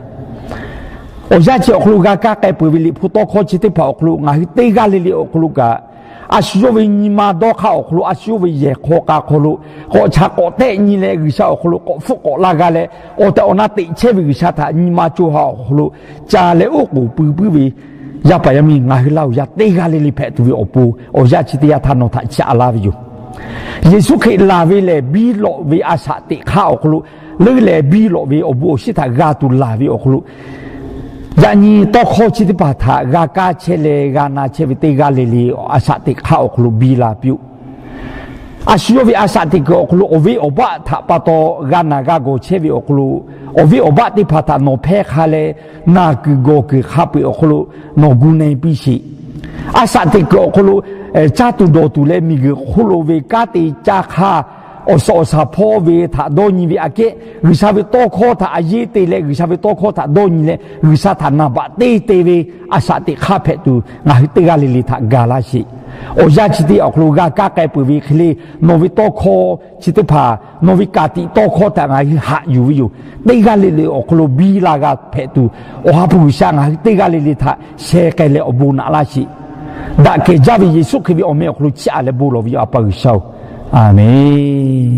Awˬ yanˇ chi awˬ hk'aw lo g'a kaˇ k'ai peuˬ ve Liꞈ hpu tawˇ hkawˇ chi teˇ hpaˍ awˬ hk'aw lo ngaˬ hui teˇ g'aˇ le le awˬ hk'aw lo kaꞈ, a shu yawˇ ve nyi ma dawˇ hk'aˇ awˬ hk'aw lo, a shu yawˇ ve yehˬ hk'aw k'a hk'aw lo k'awꞈ chaꞈ k'awꞈ tehˆ nyi leh G'uiˬsha awˬ hk'aw lo k'awꞈ hpfuhˆ k'awꞈ la g'a leh, awˬ tehˬ awˬ na teꞈ chehˇ ve G'uiˬsha htaꞈ nyi ma co ha awˬ hk'aw lo ca leh oˉ k'oˍ pui puiˉ ve yaˇ paˍ yaˇ miˇ ngaˬ hui Laˇ huˍ yaˇ teˇ g'aˇ le le hpehꞈ tuˬ ve awˬ pon, awˬ yanˇ chi teˇ yanˇ htaˇ nawˬ htaꞈ chiˇ aꞈ laˇ ve yoˬ. Yeˍsuˆ Hkriꞈ laˬ ve lehˬ biˇ lawꞈ ve a shaꞈ teꞈ hk'aˇ awˬ hk'aw lo, leuˉ leh biˇ lawꞈ ve awˬ bon awˬ shinˉ htaꞈ g'a tuˬ laˬ ve awˬ hk'aw lo, yaꞈ nyi tawˇ hkawˇ chi teˇ hpaˍ htaꞈ g'a kaˇ chehˇ leh g'a na chehˇ ve teˇ g'aˇ le le a shaꞈ teꞈ hk'aˇ awˬ hk'aw lo biˇ la piˇ-oˆ. A shu yawˇ ve a shaꞈ teꞈ kuiˬ awˬ hk'aw lo awˬ venˇ awˬ baˆ htaꞈ pa taw g'a naˬ g'a gawˬ chehˇ ve awˬ hk'aw lo, awˬ venˇ awˬ baˆ teˇ hpaˍ htaꞈ nawˬ hpehˇ hk'a leh, naˬ kuiˬ gawˬ kuiˬ hk'a peu-eˬ awˬ hk'aw lo nawˬ gu na-e piˇ sheˍ. A shaꞈ teꞈ kuiˬ awˬ hk'aw lo caˇ tuˬ dawˬ tuˬ leh miˬguiˬ hk'oˆ lo ve kanˉ te caˇ hk'aˇ awˬ suhˍ awˬ shaˍ hpawˇ ve htaꞈ dawˇ nyi ve aꞈ kehˉ, G'uiˬsha ve tawˇ hkawˇ htaꞈ a yeˇ te leh G'uiˬsha ve tawˇ hkawˇ htaꞈ dawˇ nyi leh G'uiˬsha htaꞈ naˍ baꞈ te te ve a shaꞈ teꞈ hk'aˇ hpehꞈ tuˬ ngaˬ hui teˇ g'aˇ le le htaꞈ ga laˇ sheˍ. Awˬ yanˇ chi teˇ awˬ hk'aw lo g'a kaˇ k'ai peuˬ ve hk'e le, nawˬ ve tawˇ hkawˇ chi teˇ hpaˍ, nawˬ ve ka tiꞈ tawˇ hkawˇ htaꞈ ngaˬ hui haꞈ yuˬ ve yoˬ. Teˇ g'aˇ le le awˬ hk'aw lo biˇ la g'a hpehꞈ tuˬ, Awˬ ha hpu G'uiˬsha ngaˬ hui teˇ g'aˇ le le htaꞈ sheh k'ai leh awˬ bon naꞈ laˇ sheˍ. Daꞈ kehˬ jaˇ ve Yeˍsuˆ Hkriꞈ ve awˬ meh awˬ hk'aw lo chiˇ aꞈ leh bon lawˬ ve yoˬ, A pa G'uiˬsha-oˬ, a menˬ.